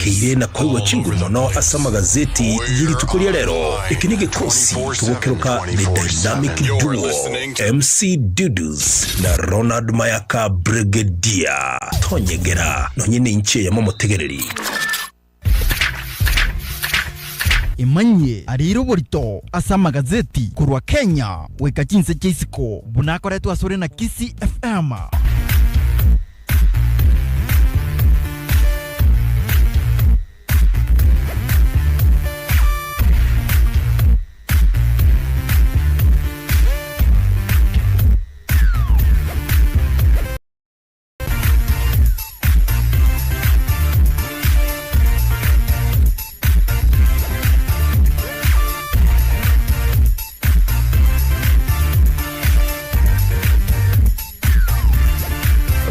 Keire na koigwa chinguru mono ase amagazeti ye rituko ria rero. Eke negekosi togokeroka The Dynamic Duo, MC Dudus na Ronald Mayaka Brigadier. Tonyegera nonye nenche eyemo omotegereri. Emanyie ariire oborito ase amagazeti korwa Kenya goika chinse chia isiko buna akoretwe asore na Kisii FM.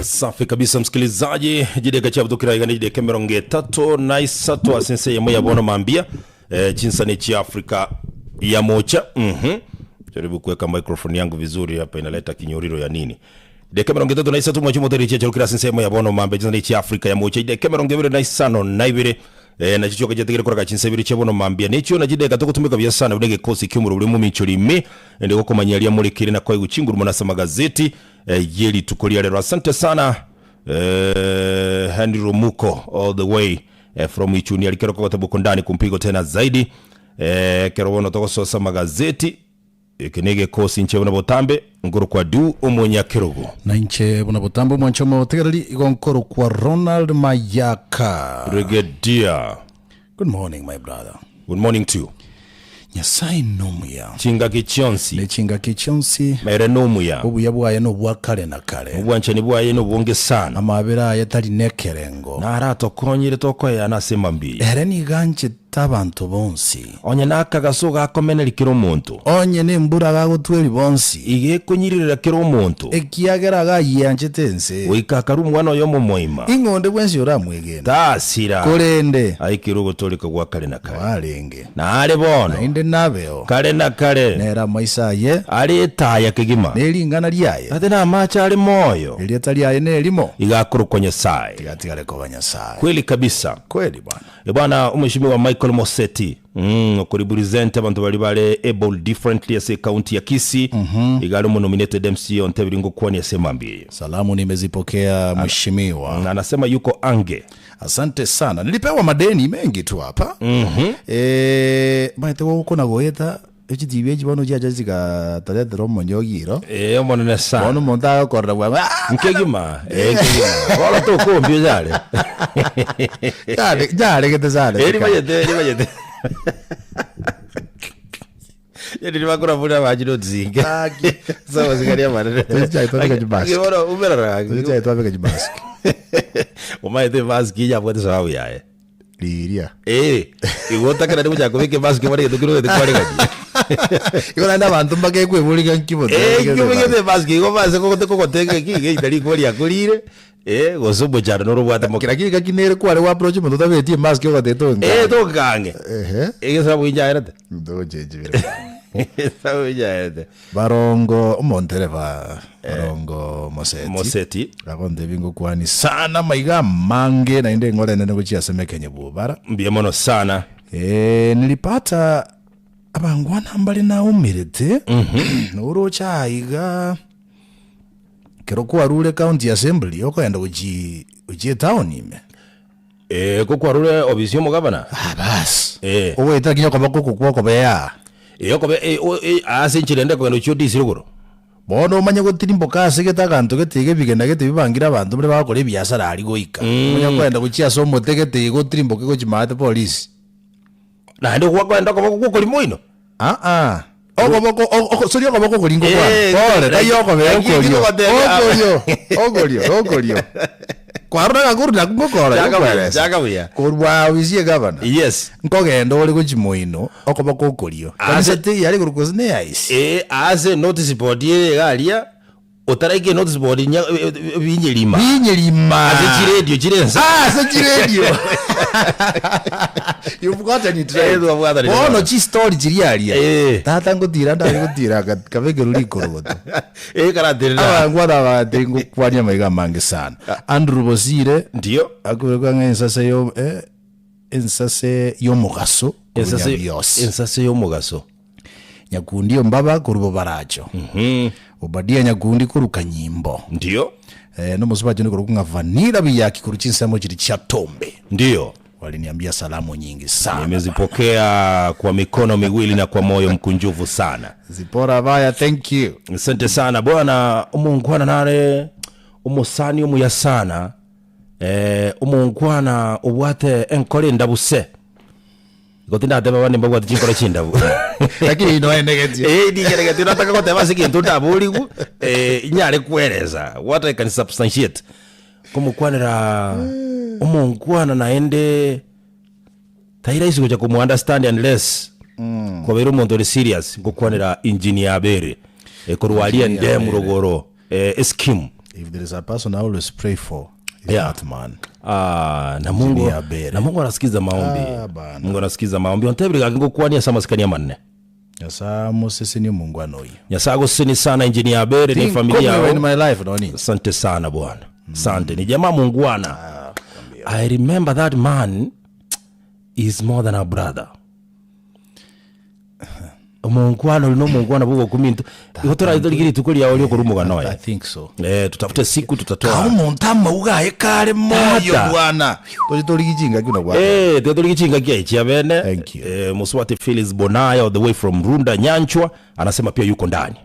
Safi kabisa msikilizaji, jideka cha butukira igana jideka emerongo etato na isato ase ense eyemo ya bono mambia eh, chinsani chia Afrika ya mocha mhm jaribu kuweka microphone yangu vizuri hapa inaleta kinyoriro ya nini Dakika 33 mwachi moteri chia chirokira ase ensemo ya bono mambe chinsani chia Afrika ya mocha dakika 25 eh, nacho chioka chiatigire koraga chinsa ibere chia bono mambia nechio nachi dakika togotumeka buya sana buna egekosi ki'omorobori buri mominchori ime ende gokomanya aria morekire na koigwa chinguru mono ase amagazeti eh, ye rituko ria rero asante sana eh, Henry Romuko all the way eh, from Ichuni alikero kogoteba uko ndani kumpigo tena zaidi eh, kero bono togososa amagazeti Eke negekosi inche buna botambe nkorokwa Du omonyakerogo. Na inche buna botambe omwanche omotegereri igo nkorokwa Ronald Mayaka. Brigadier. Good morning my brother. Good morning to you. Nyasaye nomuya. Chingaki chionsi. Ne chingaki chionsi. Ere nomuya. Obuya bwaye nobwa kare na kare. Obwanchani bwaye nobonge sana. Amabera aye tari nekerengo. Naratokonye tokoeyana ase mambia. Ere nigo anchete Abanto bonsi. Onye nakagaso gakomeneria kera omonto. Onye nembura gagotweria bonsi. Igo ekonyirirera kera omonto. Ekiagera agayianchete ense. Goika akarua omwana oye omomoima. Ing'o onde bwensi oramwegene? Tasira. Korende. Aikire ogotooreka gwa kare na kare. Noarenge. Na are bono. Naende nabeo. Kare na kare. Nere amaiso aye. Are etaya kegima. Ne ring'ana riaye. Ate namache are moyo. Erieta riaye nerimo. Igo akorokwa Nyasae. Tiga atigare koba Nyasae. Kweli kabisa. Kweli bwana. Bwana omweshimiwa Michael Moseti mm, okoripresent abanto baria bare able differently ase ecounty ya Kisii iga are omonominated MCA ontebiri ngokwania ase emambia eye. Salamu nimezipokea mheshimiwa. Na anasema yuko ange. Asante sana. Nilipewa madeni mengi tu hapa. Mm-hmm. Eh, maete gokona goeta echitibi echi bono chiacha chigatoretera omonyogi iro. Eh, omonene sana. Bono omonto agokorera bwango "Ah, Nkegima, eh, nkegima. Bono tokombia ojare. Yare- yaregete sana Eri bajete, eri bajete. Eri bakora buna bachire otisinge. Aki. Sawa sigari amanene. Tochichai twabeka chimask. Bono umerara. Tochichai twabeka chimask. Omaete mask yabwate sababu yaye. Riria. Eh, igo otakerani gochaka kobeka emask bono egento kere ogete kwaregania. Igo naende abanto mbakekweborigwa nki bote Eh, babegete nki obegete emask. emask igo base kogote kogotega eki iga itari igo riakorire, eh, gose omochando noro obwate moke. Lakini gaki nere kware gwa approach omonto otabegeti emask ogotebi tonka Eh, tokange. Ehe. Egesabu inchaerete. Ntogochechibire. Egesabu inchaerete. Barongo omontereba Barongo Moseti. Moseti. Agontebia ngokwani sana maiga amange naende eng'ora enene gochia ase Mekenye Bwobara. Mbuya mono sana. Eh, nilipata abangwana mbare naumerete noroche aiga kero kwarure county assembly okoenda gochi gochia etown ime Eh, ko kwarure obisi y'omogabana Ah, bas Eh. ogoetera kinya okoboko oko gwokobea Eh, okobe eh, o- eh, ase enchera ende kogenda ochia odisire igoro Bono omanye gotirimboka ase gete aganto gete iga ebigena gete bibangire abanto baria bagokora ebiasara aria goika. Omanye koenda gochia ase omote gete iga otirimboke gochia maate polisi. Naende gwakoenda okoboko gwokorimo oino. Aa. Okoboko o- oko- sori okoboko okoringo Eh, kwane. Pole, tai okobee Naki okorio. ngogotebia. Okorio, okorio, okorio. Kwarora ng'a korwa nakwo ngokora, Chaka buya, ngokoeresa. chaka buya. Korwa ofisi ya gavana. Yes. Nkogenda ore gochia moino, okoboko okorio. Ase- Kanisa teiyo are korokwa gose ne aisi. Eh, ase notice board ere iga aria, otaraika enotice board nya binyerima. Binyerima. Ase chiredio chire ense. Ah, ase chiredio. You've gotten it right. Eh, twabwatanire Bono bono. chistori chiria aria. Eh. Tata ngotira ndare gotira aka- kabekerwa rikorogoto. Eh, karaterera. Abangwana abate ngokwania amaiga amange sana. Andrew Bosire Ndio. akorekwa ng'a ensase yo eh. Ensase y'omogaso korwa Ensase Nyabiosi. ensase y'omogaso. Nyakundi ombaba korwa Bobaracho. Obadia Nyakundi korwa Kanyimbo. Ndio. Eh, nomosubati onde korokwa ng'a Vanilla Biyaki korwa chinsemo chiria chia Tombe. Ndio. Waliniambia salamu nyingi sana. Nimezipokea kwa mikono miwili na kwa moyo mkunjufu sana. Zipora baya, thank you. Asante sana bwana omongwana nare omosani omuya sana eh, omongwana obwate enkoro endabu se igo tindateba abande mbabwate chinkoro chindabu Lakini inoenegetie. Eh, ningeregetie nataka goteba ase egento ndaborigwe eh, nyare kweresa what I can substantiate komokwanera omongwana naende tai rahisi gocha komo understand unless kwabeire omonto ore serious ngokwanera engineer Abere eh, korwa aria Engineer Ndemu Abere. rogoro eh, eskim If there is a person I always pray for, is Yeah. that man. Ah, na Mungu, Engineer Abere. na Mungu anasikiza maombi Ah, bana. Mungu anasikiza maombi ontebire gaki ngokwania ase amasikani amanene Nyasaye mosesenie omongwana oyo. Nyasaye agosesenie sana engineer Abere ne Think familia come yao. in my life noni. Asante sana bwana. Asante. Ni jamaa muungwana. I remember that man is more than a brother. Omuungwana ori nomuungwana bwogokuminto. Igo toraitorie rituko riao riokorumuga I noye. think so. Eh, tutafute siku tutatoa. Kao omonto amauga aye kare moyo Tata. bwana. Toche torigie chingaki buna bwana. Eh, tiga torigie chingaki aye chia bene. Thank you. Eh, Muswati Phyllis Bonaya all the way from Runda Nyanchwa anasema pia yuko ndani.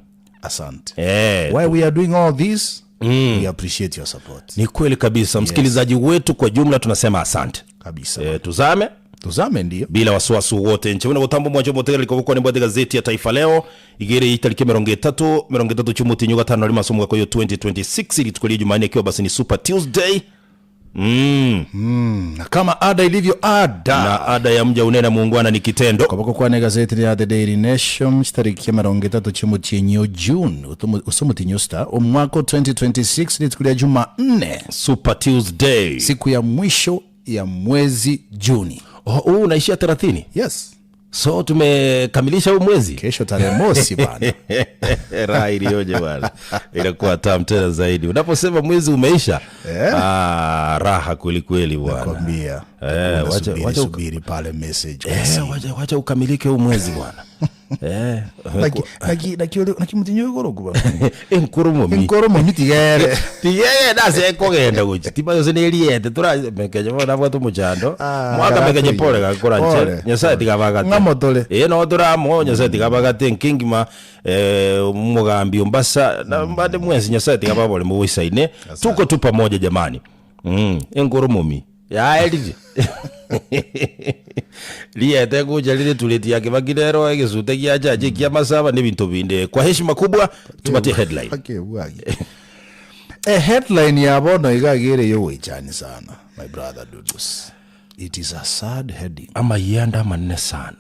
Asante. Eh, Why we are doing all this? We appreciate your support. ni kweli kabisa msikilizaji wetu kwa jumla tunasema asante. Kabisa. Eh, tuzame Tuzame ndio. bila wasiwasi wowote nche buna gotamba omwancho omotegereri kogokwana embwate gazeti ya Taifa Leo igere itariki 30 30 chi'omotienyi o gatano na rimo ase omwaka oyo 2026 rituko ria Jumanne ekiwa basi ni Super Tuesday mm. Na kama ada ilivyo ada. Na ada ya mja unena muungwana ni kitendo. Koboko kwane gazeti ria The Daily Nation chitariki emerongo etato chi'omotienyi o June ase omotienyi o sita omwaka o 2026 rituko ria Jumanne. Super Tuesday. Siku ya mwisho ya mwezi Juni. Oh, huu unaishia 30? Yes. So tumekamilisha huu mwezi. Kesho tarehe mosi bana. Raha iliyoje bwana. Inakuwa tamu tena zaidi. Unaposema mwezi umeisha. Eh? Ah, raha kweli kweli bwana. Nakwambia. Eh, wacha Unasubiri, wacha subiri pale message kwa eh, simu. wacha wacha ukamilike huu mwezi bwana. Eh. Naki naki naki naki mutinyo igoro kuba. Enkoro momi. Enkoro momi tigere. Tigere nase ekogenda gochi. Tiba yose neriete tora mekenye bono nabwate omochando. Ah, Mwaka mekenye garatoi. pole gakora nche. Pole. Nyasaye tigabagate. Ng'amo tore. Eh no toramo Nyasaye tigabagate nkengima eh omogambi Ombasa na mbande mwensi Nyasaye tigababore mogoisaine. Tuko tu pamoja jamani. Mm, enkoro momi. Yaerire. Riete gocha rire tureti ya Kibaki rero egesute gia jaji kia masaba n'ebinto binde. Kwa heshima kubwa tupatie headline. Akebwagi. A headline ya bono iga gere yo goichani sana my brother Dudus. It is a sad heading. Amayianda amanene sana.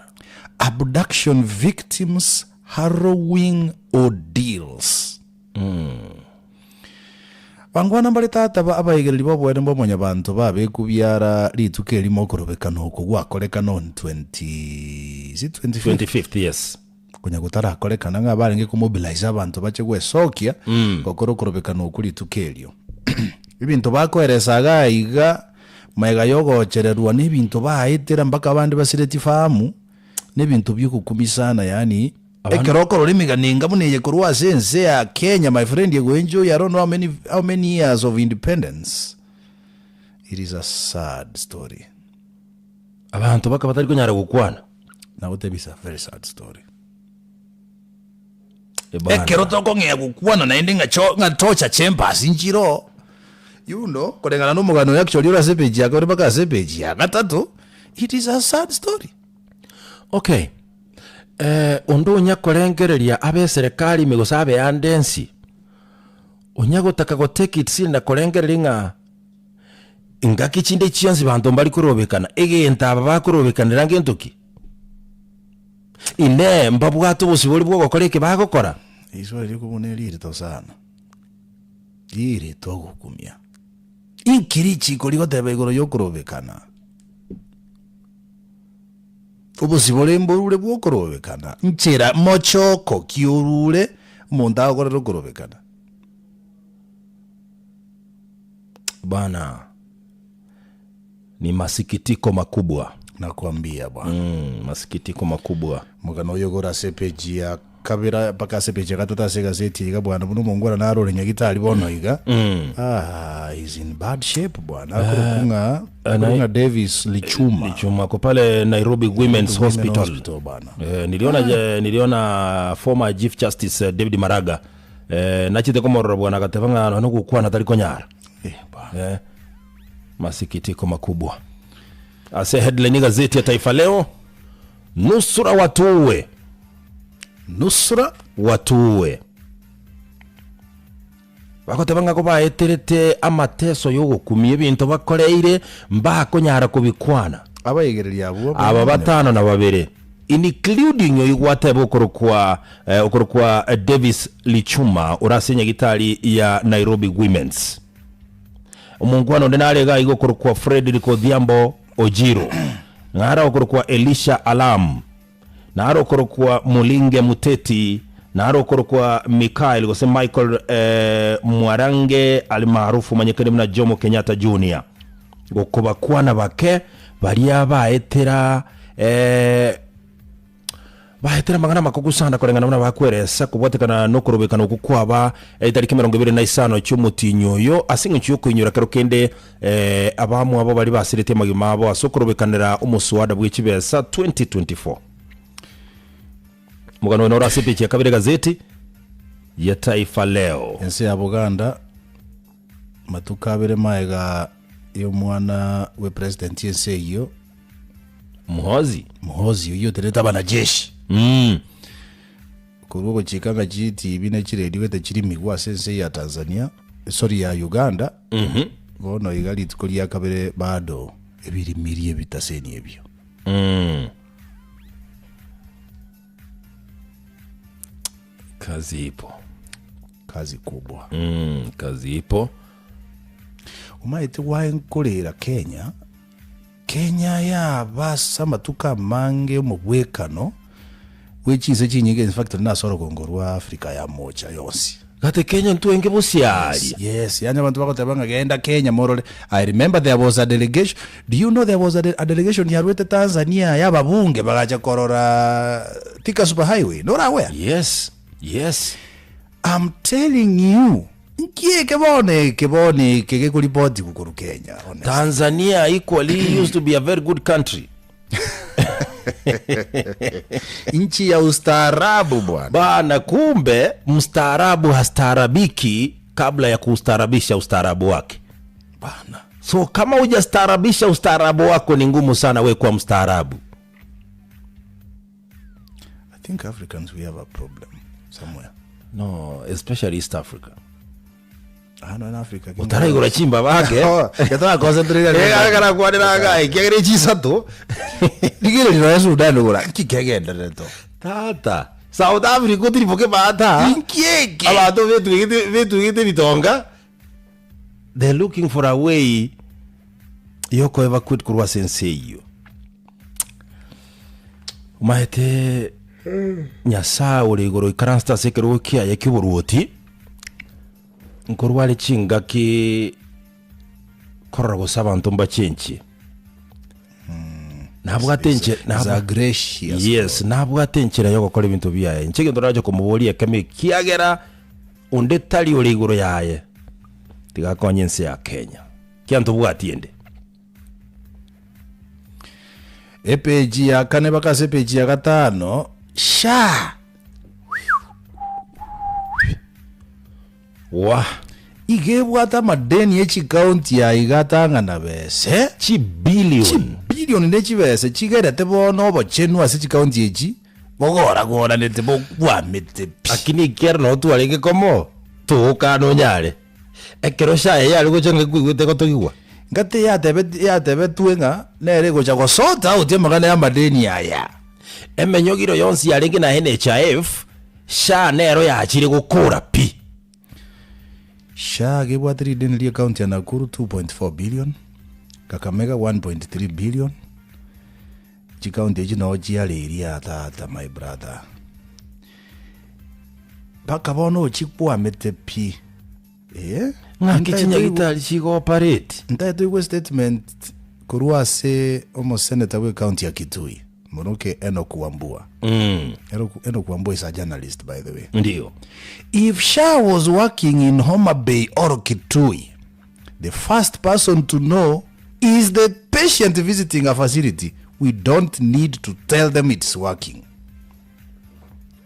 Abduction victims harrowing ordeals. Bangwana mbare tata ba abaigereri b'oboene bwa mwanyabanto babekubiara rituko erimo okorobekana oko gwakorekana on 20 is it 25th? 25th yes. Konya gotarakorekana ng'a barenge komobilize abanto bache gwesokia gokora okorobekana okwo rituko erio. Ebinto bakoeresa iga iga magega yogochererwa na ebinto baetera mpaka abande basire tifahamu, na ebinto biogokumia sana yaani ekero okorora emegano enga buna eye korwa ase ense ya Kenya my friend egoenjoy I don't know how many, how many years of independence it is a sad story. Abanto bakaba batari konyara gokwana. Nagotebia it's a very sad story. Ebana. Ekero tokong'ea gokwana naende ng'a cho ng'a tocha chambers nchire you know koreng'ana na omogano oyo actually ore ase epage ya kabere mpaka ase epage ya gatato it is a sad story. Okay, eh, onde onya korengereria abe eserekari ime gose abe ande ensi, onya gotaka go take it serious na korengereria ng'a engaki chinde chionsi banto mbari korobekana, egento aba bakorobekanera ngento ki? Inee, mbabwate obosibori bwa ogokora eke bagokora? Riswali rikobuna eri ririto sana, ririto ogokumia. Inki richiko rigoteba igoro y'okorobekana? Obosibore mborure bw'okorobekana, nchera mochoko ki orure omonto agokorera okorobekana? Bana, Ni masikitiko makubwa. Nakwambia bwana. Mm, masikitiko makubwa. Omogano oyo igoro ase epeji ya kabere mpaka ase epeji ya gatato ase egazeti eye iga bwana buna omongwana naro ore nyagitari bono iga ah, he's in bad shape bwana akorokwa ng'a akorokwa ng'a Davis Lichuma Lichuma ako pale Nairobi Women's Women Hospital. Hospital bwana Eh, niliona je, niliona former Chief Justice eh, David Maraga eh, nachete komorora bwana agateba ng'a nonya gokwana tari konyara eh, bwana eh, masikitiko makubwa ase headline gazeti ya Taifa Leo nusura watuue nusura watuue bagoteba ng'a kobaeterete amateso yogokumia ebinto bakoreire mbakonyara kobikwana abaegereria abwo aba batano na babere including oyo gwateba okorokwa eh, okorokwa eh, Davis Lichuma orase nyagitari ya Nairobi Women's Omonkwana onde nare iga iga okorokwa Fredrick Odhiambo Ojiro, nare okorokwa Elisha Alam, nare okorokwa Mulinge Muteti, nare okorokwa Mikael gose Michael eh, Mwarange almaarufu omanyekane buna Jomo Kenyatta Junior. Gokobakwana bake baria baetera eh, Baetire amang'ana amakogu sana koreng'ana buna bakweresa kobwatekana nokorobekana okwo kwaba etariki 25 chi'omotienyi oyo ase engencho y'okoinyora kero kende eh, abamwabo baria basiretie amagima abo ase okorobekanera omoswada bwe chibesa 2024. Omogano oyo noro ase epeji ya kabere egazeti ya Taifa Leo. Ense ya Buganda matuko abere maega y'omwana bwe president y'ense eyio Muhoozi. Muhoozi oyio oterete abanajeshi Mm. korwa ogochika ng'a chitibi ne chiredio gete chirimigwe ase ense ya Tanzania sorry ya Uganda Mhm. bono iga rituko ria kabere bado ebirimirie ebitaseni ebio Mm. Kazi ipo. kazi kubwa Mm, kazi ipo. Omaete gwaye nkorera Kenya Kenya yaba ase amatuko amange omogwekano bwe chinse chinyinge, in fact nase orogongo rwa Africa ya mocha yonsi. Gati Kenya ntwenge bosiaria. Yes, yaani abanto bagoteba ng'a genda Kenya morore. I remember there was a delegation, do you know there was a, de a delegation yarwete Tanzania y'ababunge bagacha korora Thika Super Highway, nore aware? Yes, yes. I'm telling you, nki eke bono eke bono eke gekoripotigwa korwa Kenya, honestly. Tanzania equally used to be a very good country. Nchi ya ustaarabu bwana. Bana, kumbe mstaarabu hastaarabiki kabla ya kustaarabisha ustaarabu wake. Bana. So kama hujastaarabisha ustaarabu wako ni ngumu sana we kuwa mstaarabu. I think Africans we have a problem somewhere. No, especially East Africa. Hano in Africa. Otaraigora chimba bake. Getara concentrate. Egakara gai kiagere chisato. Rigere ya Sudan gora kikegendereto. Tata. South Africa otiriboke bata. Inkieke. Abanto betwegete betwegete bitonga. They're looking for a way yoko evacuate korwa ase ense eyio. Omanyete Nyasae ore igoro oikaransete ase ekerogo kiaye ki'oboruoti, nkorwa are chingaki korora gose abanto mbachenchie. Nabwate enche Is a nabwa- gracious yes nabwate enchera yogokora ebinto biaye inche egento narache komoboria ekemo ekiagera onde tari ore igoro yaye tiga akonye ense ya Kenya kiagera ntobwati ende. Epeji ya kane mpaka ase epeji ya gatano sha Wah! Iga ebwate amadeni ye chikaunti ya iga atang'ana bese Chibillion. Chibillion ne chibese chigerete bono obochenu ase chikaunti echi bogoragoranete bokwamete pi. Lakini ekiagera noo twarenge komo, togokana onyare. Ekero shaye yare gocha ng'a ekoigwete gotogigwa. Ngati yatebet yatebetwe ng'a nere egocha go sort out amang'ana y'amadeni aya. Emenyogiro yonsi yarenge na NHIF, SHA nero yachire gokora pi. SHA gebwate rideni rie county ya Nakuru 2.4 billion, Kakamega 1.3 billion, chikaunti echi noo chiareria tata my brother. Mpaka bono ochikwamete pi. Eh? Ng'aki chinyagitari chigo operate? Ntaete oigwe statement. Korwa ase omoseneta bw'ecounty ya Kitui, Munuke Enock Wambua. Enock, Enock Wambua is a journalist by the way. Ndio. If SHA was working in Homa Bay or Kitui, the first person to know is the patient visiting a facility. We don't need to tell them it's working.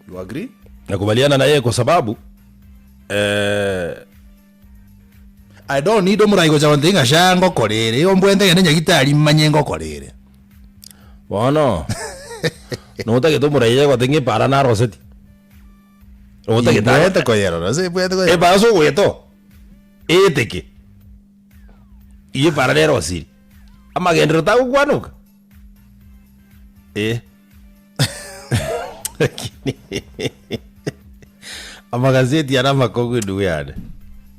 You agree? Nakubaliana na yeye kwa sababu eh, I don't need omorai gocha gontebia ng'a sha ngokora ere, igo mbwente ng'ende nyagitari manye ngokora ere. Bono notagete omorai aye goteba ng'a epara naroseti. Otagete Ibwete koyerora, ase ibwete koyerora. Epara ase ogoeta oo, eeteke, igo epara nerosiri, amagenderero tagokwanoka. Eh. Lakini amagazeti ara amakong'u endugu yane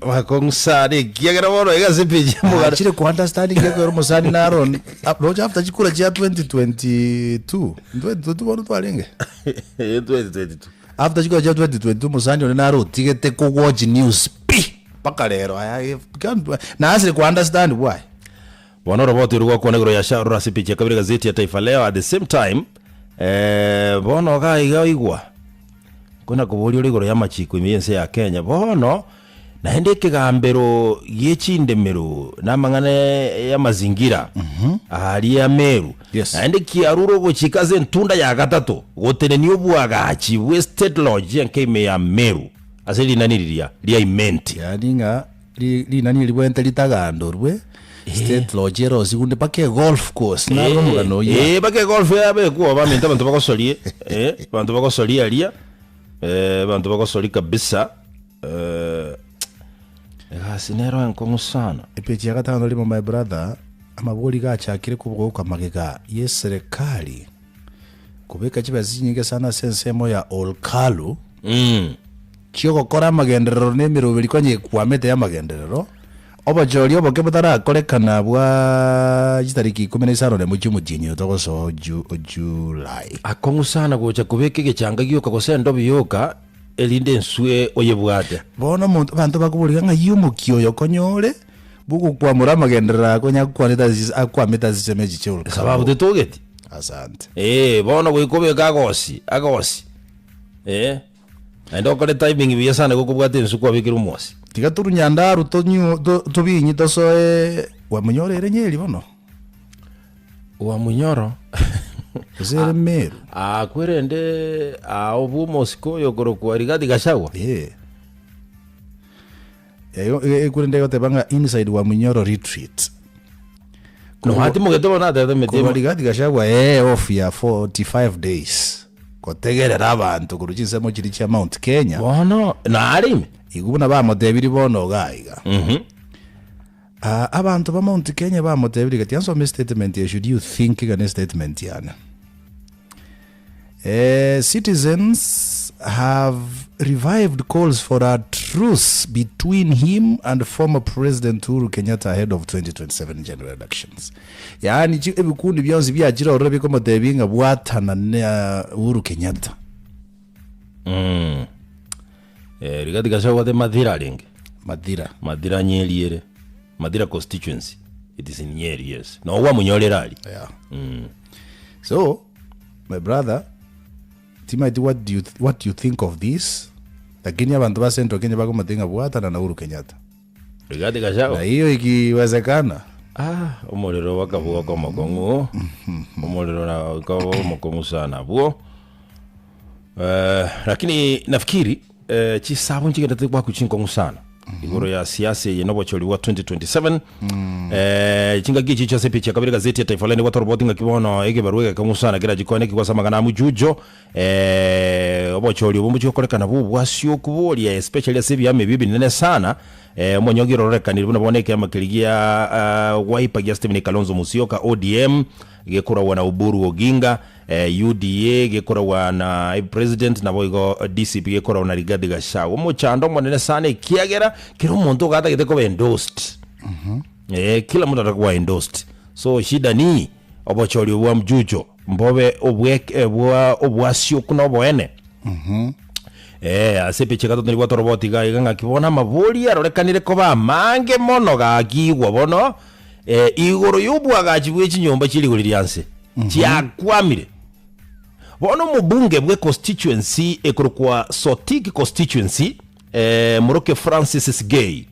amakong'u sana ekiagera bono iga ase page ya omoganda Achire ku understanding ekero omosani naro roche after chikura chia 2022 2022 bono twarenge 2022 after chikura chia 2022 omosani one naro otigete ko watch news pi mpaka rero aya naasire ku understand why Bono oroboti orwo gwakwana igoro ya Shaul rore ase epeji ya kabere egazeti ya Taifa Leo. At the same time, eh, bono iga iga oigwa kona koboria ore igoro y'amachiko ime y'ense ya Kenya. Bono naende ekegambero gie chindemero na amang'ana y'amazingira aria Meru Yes. naende kiarure ogochika ase entunda ya gatato gotenenia obwagachi bwe State Lodge enke ime ya Meru ase rinani riria ria Imenti. Yaani ng'a Ri- rinani ribwente ritagandorwe state lodge erosigunde mpaka egolf course naro omogano oyio Eh, mpaka egolf yabekwa baminto abanto bagosorie eh, abanto bagosorie aria eh, abanto bagosorie kabisa eh, egasi nero enkong'u sana Epeji ya gatano rimo my brother amabori gachakire kobogoka magega y'eserekari kobeka chibesa chinyinge sana ase ensemo ya Olkalu mm. Chi'ogokora amagenderero na emeroberi konya ekwamete y'amagenderero, obochori oboke botarakorekana bwa chitariki ikomi na isano nemo chi'omotienyi oyo togosoa o Julai. Akong'u sana gocha kobeka egechanga gioka gose endobi yoka, erinde enswe oyebwate. Bono omonto abanto bakoboria ng'ai omokia oyo konya ore bw'ogokwamora amagenderero aya konya akwanete ase akwamete ase chisemi echi chia Sababu Olkalau. titogeti. Asante. Ee, bono goika obeke agosi, agosi, ee. Naende okore timing buya sana igo okobwata ensu kwabekire omwasi. Tiga toru Nyandarua tonyu to- tobinyi tosoe Wamunyoro ere Nyeri bono? Wamunyoro Gose ere Meru? Ah, kwerende ah, obwo omosike oyo okorokwa Rigathi Gachagua. Eh. Ego- e- ekurende egoteba ng'a inside Wamunyoro retreat. No atimogete bono atete emete Korwa Rigathi Gachagua ee off ya 45 days. Gotegerera abanto korwa chinsemo chiria chia Mount Kenya. Bono nare ime. Igo buna bamotebirie bono iga iga. Ah, abanto ba Mount Kenya bamotebirie iga, tiga nsome estatement eye should you think iga ne statement yane. Eh, citizens have revived calls for a truce between him and former President Uhuru Kenyatta ahead of 2027 general elections. Yaani chi ebikundi bionsi biachire ororo bikomotebia ng'a bwatana na Uhuru Kenyatta. Mm. Eh, Rigathi Gachagua te Mathira arenge. Mathira. Mathira Nyeri ere. Mathira constituency. It is in Nyeri, yes. No gwamunyorera aria. Yeah. So, my brother, timaeti what do you, what you think of this? Lakini abanto ba Central Kenya bakomotebia ng'a bwatana na Uhuru Kenyatta. Rigathi Gachagua. Na hiyo ikiwezekana Ah, omorero bakabuoka omokong'u omorero na ukaba omokong'u sana abwo eh, lakini nafikiri eh, chisabu nchigendete gwaku chinkong'u sana igoro ya siasa eye nobochori bwa 2027 eh, chingaki echi chiase epicha ya kabere gazeti ya Taifa Leo nigo toroboti ng'aki bono egebarua egekong'u sana kerachikwane ekigwa ase amang'ana a Mujujo eh, obochori obo mbochi gokorekana bobwasi okuboria especially ase ebiama ebi ebinene sana Eh, omonyogi ororekanire buna bono ekiama keria gia ah, Wiper gia Stephen Kalonzo Musyoka, ODM gekoragwa na Oburu Oginga, eh, UDA gekoragwa na President naboigo DCP gekoragwa na Rigathi Gachagua. Omochando omonene sana ekiagera kera omonto iga atagete koba endorsed. Eh, kila mtu ataka kuwa endorsed. So shida ni obochori obwa mjujo mbobe obwe bwa obwasioku na oboene. Eh, ase epicha gatato nigo toroboti iga iga ng'aki bono amabori arorekanire koba amange mono gaki igwa bono. Eh, igoro y'obwagachi bwe chinyomba chie rigori ria nse chiakwamire. Bono omobunge bwe constituency ekorokwa Sotik constituency eh, moroke Francis Sigei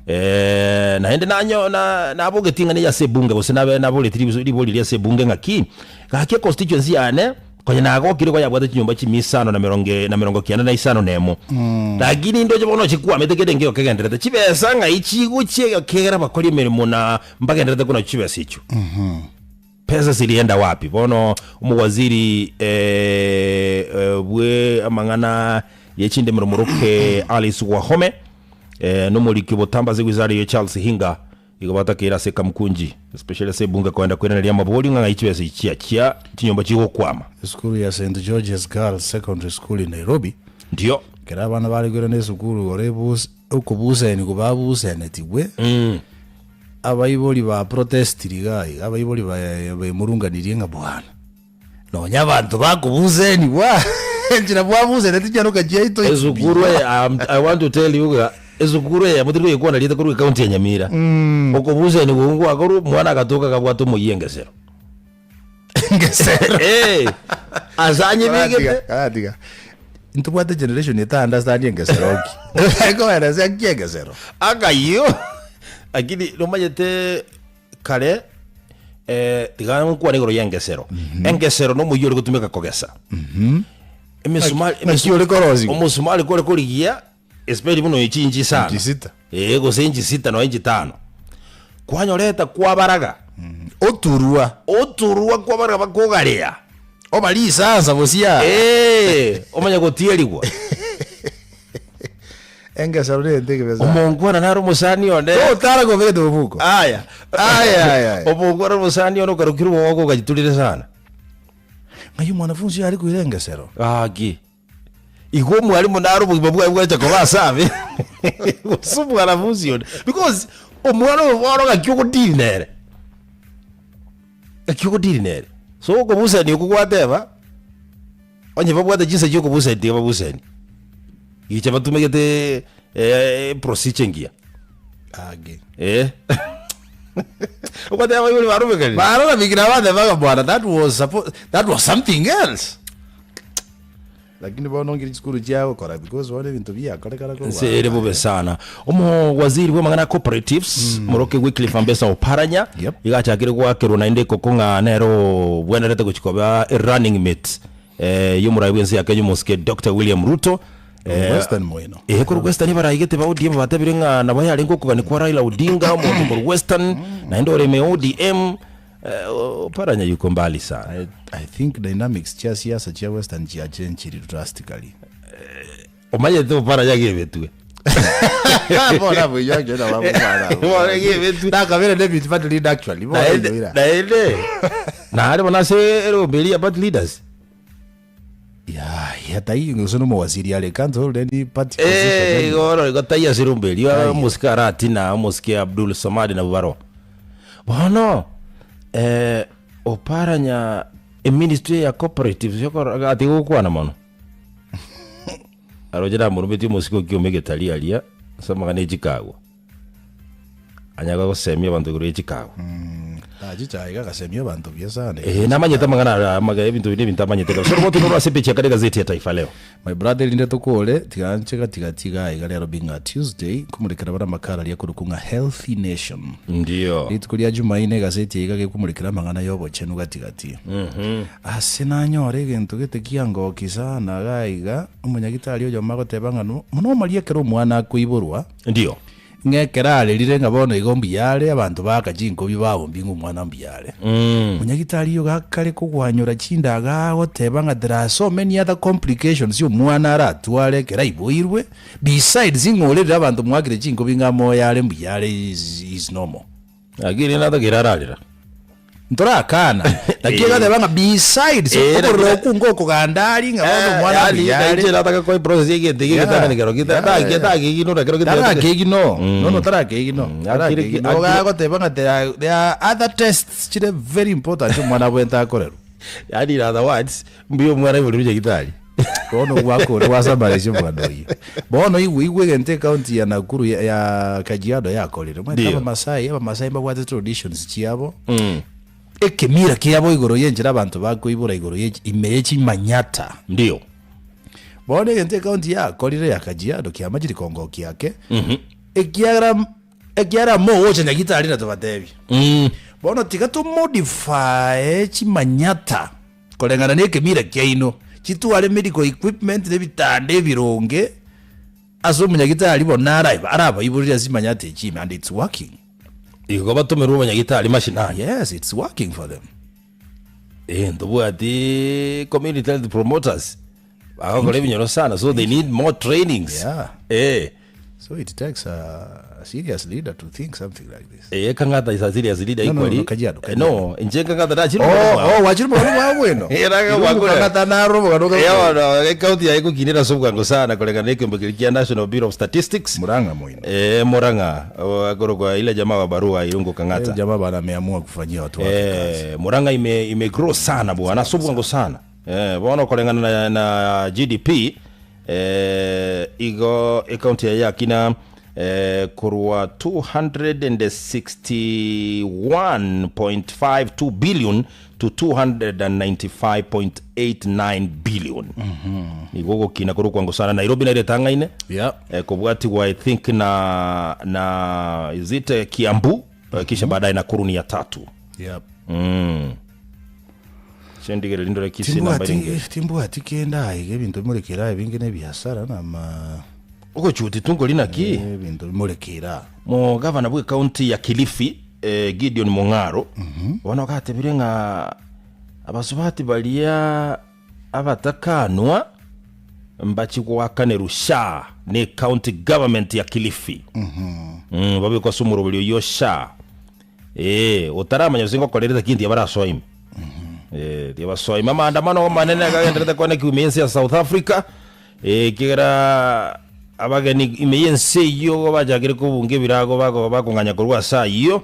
eh, naende nanyo na nabogetie ng'a niye ase ebunge gose nabe naboretie ribuso ribori riria ase ebunge ng'aki gaki econstituency yane konya nagokire igo yabwate chinyomba chimia isano na merongo na merongo kianda na isano na emo lakini ndoche bono chikwamete kende nkeigo kegenderete chibesa ng'ai chigochia ekiagera abakori emeremo na mbagenderete konachwa chibesa echio. Pesa zilienda wapi? Bono omowaziri eh, eh, bwe amang'ana ye chindemero moroke Alice Wahome eh, nomoriki obotambe ase wizara eyo Charles Hinga igo batakeire ase Kamkunji especially ase ebunge koenda koiraneria amabori ng'a ng'ai chibesa echi chiachia chinyomba chigokwama. Esukuru ya St George's Girls Secondary School in Nairobi, Ndio. ekero abana bare koirana esukuru igoro ebus okobusenigwa babusenetigwe, Abaibori ba protestiri iga iga, abaibori baye bemurunganirie ng'a bwana, nonya abanto bakobusenigwa enchera bwabuseneti chiaroka chiaito Esukuru eye am- I want to tell you ng'a esukuru eye motari koyekwana rieta korwa ecounty ya Nyamira. Okobusenigwa okwo gwakorwa omwana agatoka akabwata omoyio engesero. Engesero. Eh, ase anyebegete. Karatiga. Ntobwate generation eta understand engesero ki. Ekoeresa ki engesero? Akayio lakini nomanyete kare eh, tiga nkwane igoro ya engesero. Engesero nomoyio ore gotumeka kogesa. Emesumari Naki ore korosigwa? omosumari kore korigia especially buna oyo chinchi isano. Inchi sita. Eh, gose inchi sita nonya inchi tano. Kwanyoreta kwabaraga. Oturwa. Oturwa kwabaraga bakogarea. Oba risansa bosia. Eh, omanye gotierigwa. Engesero nere ekebesa. Omongwana nare omosani one. Totara kobegete omofuko. Aya. Aya, aya, aya. Omongwana omosani one okarokire omogoko ogachiturire sana. Ng'ai omwanafunzi oyo are koira engesero? Gaki. Igo omwalimu nare obogima bwaye bwacha koba ase abe gose omwanafunzi onde because omwana oyo bono ng'aki ogodeal nere, ng'aki ogodeal nere. So okobusania okwo gwateba, onye babwate chinsa chia okobusania tiga babusanie, gicha batumegete procedure engiya. Age. Eh. Ogoteba abaibori barobekanire. Barorobekire abatebaga bwana that was suppo that was something else. Lakini bono ngire chisukuru chiagokora because bono ebinto biakorekana korwa Nse ere bobe sana. Omo waziri bw'amang'ana a cooperatives moroke Wycliffe Ambesa Oparanya Yep. iga achakire goakerwa naende ekoko ng'a nere obwenerete gochia koba a running mate eh, y'omorai bw'ense ya Kenya omosike Doctor William Ruto Korwa Western moino. Eh, korwa Western baraigete ba ODM batebire ng'a nabo yarenge okogania kwa Raila Odinga omonto korwa Western naende ore ime ODM eh, Oparanya yuko mbali sana. I, I think dynamics chia siasa chia Western chiachenchiri drastically. Omanyete Oparanya agebetwe. Bono abwo actually nabo abwo Bono agebetwe. Nakabere deputy party leader actually. Bono Naende oira. naende nare bono ase erombe eria ya party leaders. Ya, ya tai gose nomowaziri are can't hold any party position. Eh, anyway. igoro igo tai ase erombe erio Ai. omosike aratina omosike Abdul Samad nabwo baroo. Bono eh, Oparanya eministry ya cooperatives yokoro atiga gokwana mono. Aroche namorumetie omosike o kioma egetari aria ase amang'ana e chikagwa. Anyare gosemia abanto igoro ye chikagwa. Achicha iga agasemia abanto buya sana. Eh, namanyete amang'ana aya amaga ebinto binde ebinto amanyete kabisa. Oroboti noro ase epeji ya kare egazeti ya Taifa Leo. My brother erinde tokore tiga nche gati gati iga iga rero being a Tuesday nkomorekera bare amakara aria akorokwa ng'a Healthy Nation. Ndio. Rituko ria Jumaine egaseti eye iga gekomorekera amang'ana ya obochenu gati gati. Ase nanyore egento gete kiangoki sana iga iga omonyagitari oyomo agoteba ng'a no mono omaria ekero omwana akoiborwa Ndio. Ng'a ekero arerire ng'a bono igo mbuya are, abanto baaka chinkobi baombia ng'a omwana mbuya are. Omonyagitari oyo gakare kogwanyora chindaga agoteba ng'a there are so many other complications omwana aratware ekero aiboirwe, besides ng'a orerire abanto mwakire chinkobi ng'a moyo are mbuya are is is normal. Lakini natagere ararera. Ntorakana. Naki egateba ng'a besides Eh, okorora lakini- okwo ngokoganda aria ng'a bono omwana Yani, mbuya are. inche nataka koe process y'egento eke Yeah. egetang'ani kero gita- Yeah, taki- yeah. takeginora kero gita- Tarakegino. Nono tarakegino. Mm, Tarakegino. akire- Ogagoteba ng'a there are, there are other tests chire very important omwana abwente akorerwa. Yani in other words, mbuya omwana aiborerwe nyagitari. Bono gwakore gwasambaretie omogano oyio. Bono igwe igwe egento ecounty ya Nakuru ya, ya Kajiado yakorire. Omanyete Ndio. abamasai, abamasai mbabwate traditions chiabo. Ekemira kiabo igoro y'enchera abanto bakoibora igoro ye ime ye chimanyata. Ndio. Bono egento ecounty yakorire ya Kajiado kiamachire kongokia ake, ekiagera ekiagera mogocha nyagitari na tobatebie. Bono tiga tomodify chimanyata koreng'ana na ekemira kiaino, chitware medical equipment na ebitanda ebironge ase omonyagitari bono araiba arabaiborere ase chimanyata echi ime and it's working. Igo batomerwe omonyagitari mashinani. Yes, it's working for them. Eh, ntobwati community health promoters bagokora ebinyoro sana so they need more trainings. Yeah. Eh. So it takes a serious leader to think something like this. Eh, kang'ata is a serious leader No, no, no, equally. no, Kajiado, Eh, Kajiado. no, inche kang'ata nachire Oh, omogano oh, wachire omogano bwa bweno. Eh, raga Irungu bwakure. Kang'ata naro omogano Eh, bwa bono, ekaunti yaye ekokinera ase obwango sana koreng'ana na ekeombe keria kia National Bureau of Statistics. Murang'a moino. Eh, Murang'a, oh, akorokwa ile jamaa wa barua Irungu Kang'ata. Eh, jamaa bana ameamua kufanyia watu wake kazi. Eh, Murang'a ime, ime grow sana bwana ase obwango sana. Eh, bono koreng'ana na, na GDP eh, igo ekaunti yaye yakina eh, korwa 261.52 billion to 295.89 billion. Nigo ogokina korwa kwango sana Nairobi naire etang'aine Yeah. eh, kobwatigwa I think na na is it eh, Kiambu eh, kisha baadaye Nakuru ni ya tatu. Yep. Mm. Chendigereri ndore Kisii namba Timbwati eringe. timbwati kende aiga ebinto bimorekere ebinge na ebiasara na ama Ogochuti tungori naki? ebinto bimorekere. Mogavana bwe county ya Kilifi eh, Gideon Mung'aro bono gatebire ng'a abasubati baria abatakanwa mbachi goakanerwa SHA ne county government ya Kilifi. Mm, babekwa ase omoroberi oyio SHA. Ee, otaramanya gose ngokorerete ki ntiga barasoa ime. Eh, tiga basoa ime. Amaandamano amanene agagenderete kwanekigwa ime y'ense ya South Africa, eh, ekiagera abageni ime y'ense eyio igo bachakire kobunga ebirago bako bakong'anya korwa ase ayio.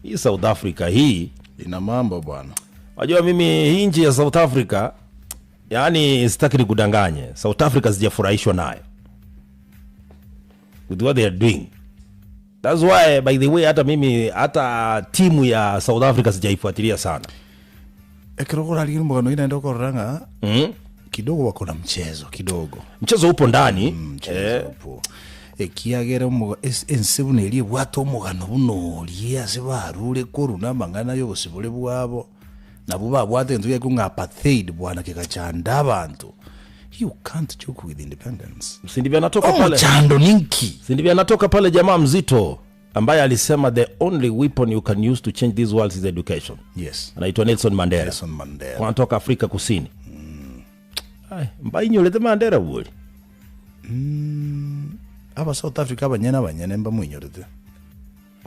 Hii South Africa hii, Ina mambo bwana. wajua mimi hii nchi ya South Africa, yaani sitaki nikudanganye, South Africa sijafurahishwa nayo with what they are doing. That's why by the way hata mimi hata timu ya South Africa sijaifuatilia sana. Ekero orarigie omogano oyio naende okorora ng'a Mm. kidogo wako na mchezo kidogo. Mchezo upo ndani. Mchezo Eh, upo. Ekiagera omoga es- ense buna eria ebwate omogano buna oria ase barure korwa na amang'ana ya obosibore bwabo, nabwo babwate egento gekong'a ng'a apartheid bwana kegachanda abanto. You can't joke with independence. Si ndivyo anatoka pale. Omochando ninki? Si ndivyo anatoka pale jamaa mzito ambaye alisema the only weapon you can use to change this world is education. Yes. Anaitwa Nelson Mandela. Nelson Mandela. Anatoka Afrika Kusini. Ai, mbainyorete Mandela bori. Aba South Africa abanyene abanyene mbamoinyorete.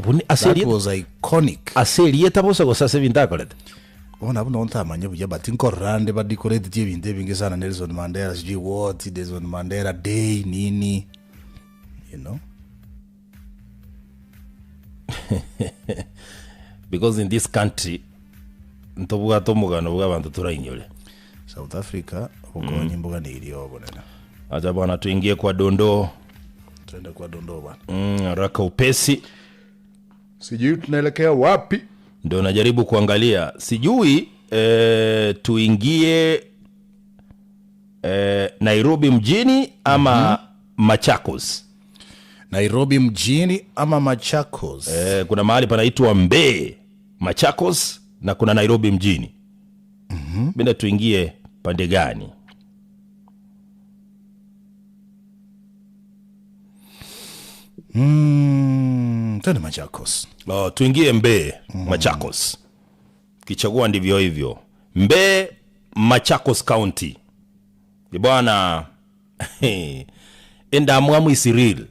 Buni That aseri was iconic. aserieta bosa gose ase ebinto akorete. Bono abwo nabo ntamanye buya but nkorora nde badecoratetie ebinto ebinge sana Nelson Mandela sijui what, Nelson Mandela day nini you know. Because in this country ntobwate omogano bwa abanto torainyore. South Africa obokonyi mboganeirie obonene. Acha bwana tuingie kwa dondoo. Twende kwa dondoo bwana. Haraka upesi. Sijui tunaelekea wapi? Ndio najaribu kuangalia, sijui tuingie Nairobi mjini ama Machakos. Nairobi mjini ama Machakos. Kuna mahali panaitwa Mbee Machakos na kuna Nairobi mjini. Benda tuingie pande gani? Twende Machakos. Oh, tuingie Mbee Machakos. Kichagua ndivyo hivyo. Mbee Machakos County. Ni bwana endamwamu Isiril.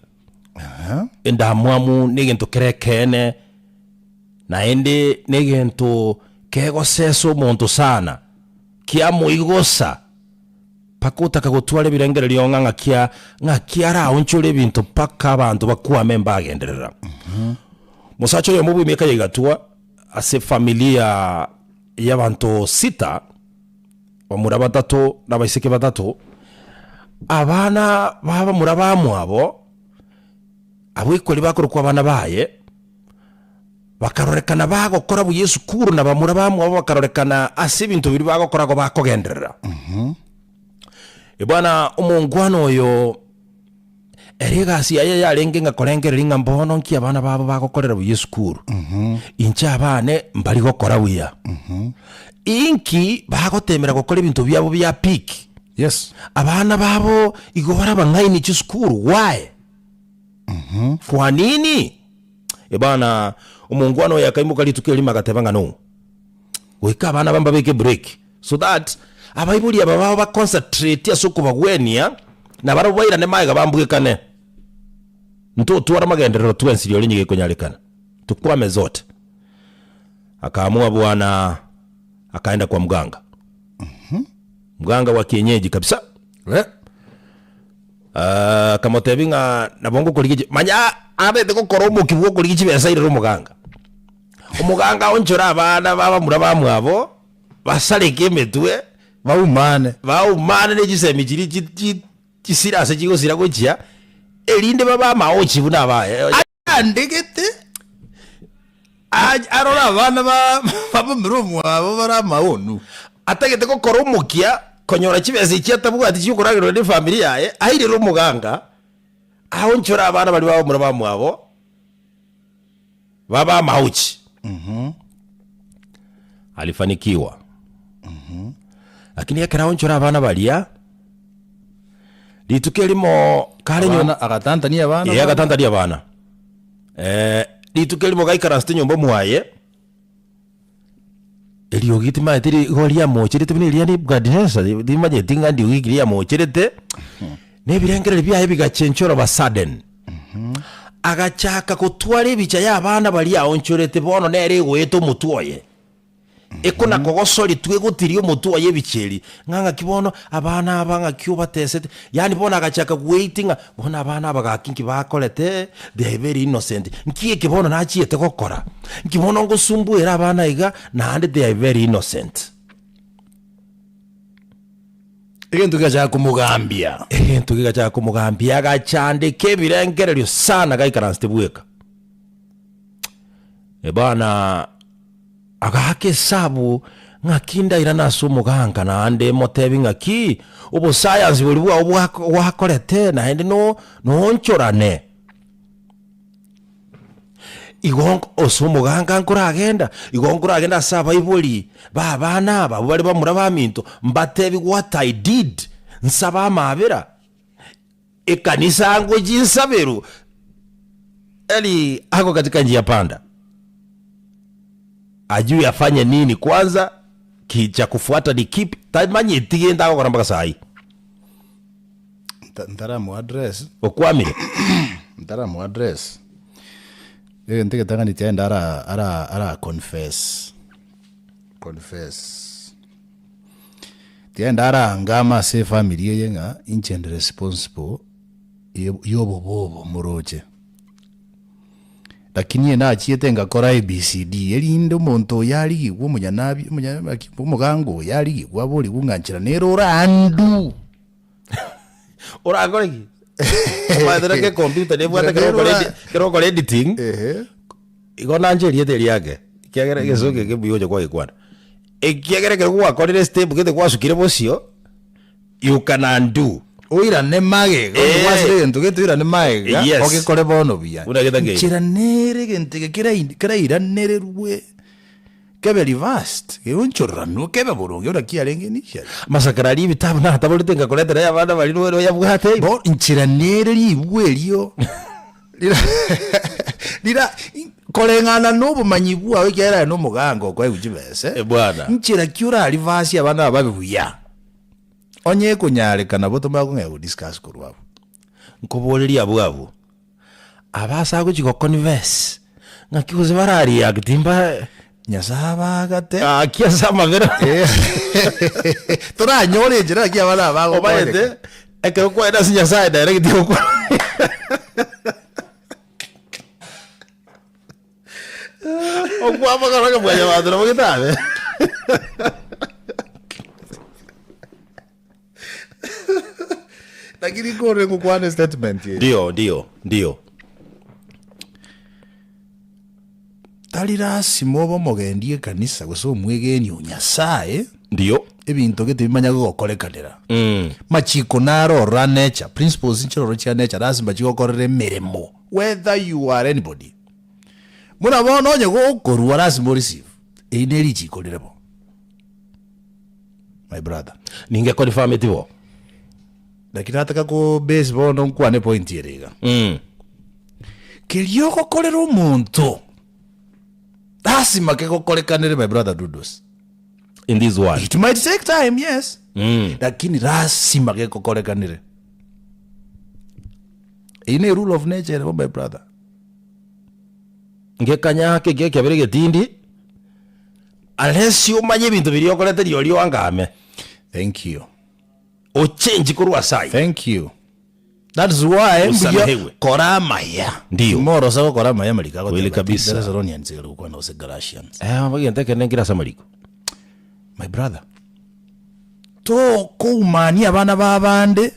Endamwamu negento kerekene naende negento kegosesa omonto sana kiamoigosa paka otaka gotwara ebirengererio ng'a ng'akia ng'aki araonchore ebinto paka abanto bakwame mbagenderera. Mosacha oyomo bwa emiaka ya igatwa ase efamilia y'abanto sita, bamura batato na abaiseke batato, Abana ba bamura bamwabo, abwo ekori bakorokwa abana baye, bakarorekana bagokora buya esukuru na bamura bamwabo bakarorekana ase ebinto biria bagokora igo bakogenderera. Bwana omongwana oyo ere egasi yaye yarenge ng'a korengereria ng'a mbono nki abana babo bagokorera buya esukuru, inche abane mbari gokora buya, inki bagotemera gokora ebinto biabo bia peak, Yes. abana babo igo bare abang'aini chisukuru why? Kwa nini? Ebana omongwana oyo akaimoka rituko erimo agateba ng'a no, goika abana aba mbabeke break so that abaibori aba babo ba concentrate ase okobagwenia na barabwo bairane magega bambwekane. Ntotware amagenderero twensi rirorio onye gekonyarekana, tukwame zote. Akaamua bwana akaenda kwa mganga, mganga wa kienyeji kabisa. Eh. Ah, akamotebia ng'a nabo ngokorigia chi manya abete gokora omokia bwa okorigia chibesa airere omoganga. Omoganga aonchore abana ba bamura bamwabo, basareke emetwe, Baumane. baumane ne chisemi chiria chi chi chisira ase chigosira gochia, erinde babe amaochi buna abaye. Andegete arore abana bamomire omwabo bare amaonu. Atagete gokora omokia konyora chibesa echi atabwati chiokoragerwa nefamiri yaye, airere omoganga aonchore abana baria bamomura bamwabo babe amaochi. Alifanikiwa. Lakini ekero aonchore abana baria, rituko erimo kare nyomba. Abana agatantania abana Ee, bana. agatantania abana. Eh, rituko erimo gaikaransete nyomba mwaye, eriogi timaeti ri- igo riamocherete buna eria Nebukadineza, timanyeti ng'a ndiogi ki riamocherete, na ebirengererio biaye bigachenchwa all of a sudden. Agachaka gotwara ebicha ya abana baria aonchorete bono nere egoeta omotwe oye. Ekona kogosoria twegotiria omotwe oye ebicheri, ng'a ng'aki bono abana aba ng'aki obatesete, yaani bono agachaka goeiti ng'a bono abana aba gaki nki bakorete, they are very innocent, nki eke bono nachiete gokora? Nki bono ngosumbuera abana iga naende they are very innocent. Egento gegachaka komogambia. Egento gegachaka komogambia agachandeka ebirengererio sana gaikaransete bweka. Bana. Agaaka esabu, Ng'aki ndairane ase omoganka naende motebi ng'aki obosayansi boria bwao gwakorete naende noonchorane? Igo ase omoganka nkoragenda, igo nkoragenda ase abaibori ba abana aba, abwo bare bamura baminto, mbatebi what I did, nsabe amaabera, ekanisa ngochie nsaberwe, yaani ako katika njia panda. Ajui afanye nini kwanza, ki cha kufuata ni kipi, tamanyeti gento agokora mpaka saii. Nta- Ntaramu address, Okwamire. ntaramu address, egento egetang'ani tiaenda ara ara ara confess, confess. Tiaenda arangame ase efamiri eye ng'a inche ndi responsible yobobe obo moroche. Lakini eye nachiete ngakora ABCD, erinde omonto oyo arigigwe omonyanabi omonya naki omoganga oyo arigigwe aborigwe ng'a nchera nere ore undo. Orakore ki? Omanyete naki ecomputer nebwate Nchera ekero nere okora ora edi ekero okora editing, Ehe. igo nanche erieta eriake, ekiagera egesongo eke mbuya ocha kwagekwana. Ekiagera ekero gwakorire estep gete gwasukire bosio, you can undo. Oirane magega, onye Eh. gwasire egento gete oirane magega, Yes. ogekore bono buya. Buna getakeire. Nchera nere egento eke kerai- kerairanererwe, kebe reversed, geonchoreranwe kebe boronge buna kiarenge initially. Amasakara aria ebitabu nataborete ngakoretera ya abana baria noyo oyabwate. Bo nchera nere ribwa erio rira rira koreng'ana na obomanyi bwao ekiagera aye na omoganga okoegwa chibese, Eh, bwana. nchera ki ora reverse abana aba babe buya? Onye ekonyarekana nabo tomanye kong'ea go discuss korwa abwo. Nkoboreria abwo abwo, aba ase agochia go confess, ng'aki gose bara react mba. Nyasae abagate. Gaki ase amabera. Toranyore enchera naki abana aba bagokonyeka. Omanyete, ekero kwaenda ase Nyasae direct okwa okwamagana ng'a mwanyabanto nabo getabe. Lakini nkore ngokwana statement eye. Ndio, ndio, ndio. Tari lasima obe omogendi ekanisa gose omwegeni o Nyasaye, Ndio. ebinto gete bimanya gogokorekanera. Mm. Machiko naro ororo a nature, principles nchiroro chia nature lasima chigokorere emeremo whether you are anybody. Buna bono onye gokorua lasima o receive, eri ne richiko rire bo my brother. Ninge confirm eti bo. Lakini nataka ko base bono nkwane point ere iga. Mm. Keria ogokorera omonto lasima kegokorekanere my brother Dudos. In this world. It might take time, yes. Mm. Lakini lasima gegokorekanere. Eyio ne rule of nature ere bo my brother. Ngekanya ake ekiabere egetindi unless omanye ebinto biria okorete rirorio oangame. Thank you. Ochange korwa ase ayio. Thank you. That is why mbuya Osamehewe. kora amaya. Ndiyo. Timorosa gokora amaya mariko agoteba Kweli ati kabisa. Thessalonians igoro gokwana gose Galatians. Eh, egento ekenene nkere ase amariko. My brother, tokoumania abana ba abande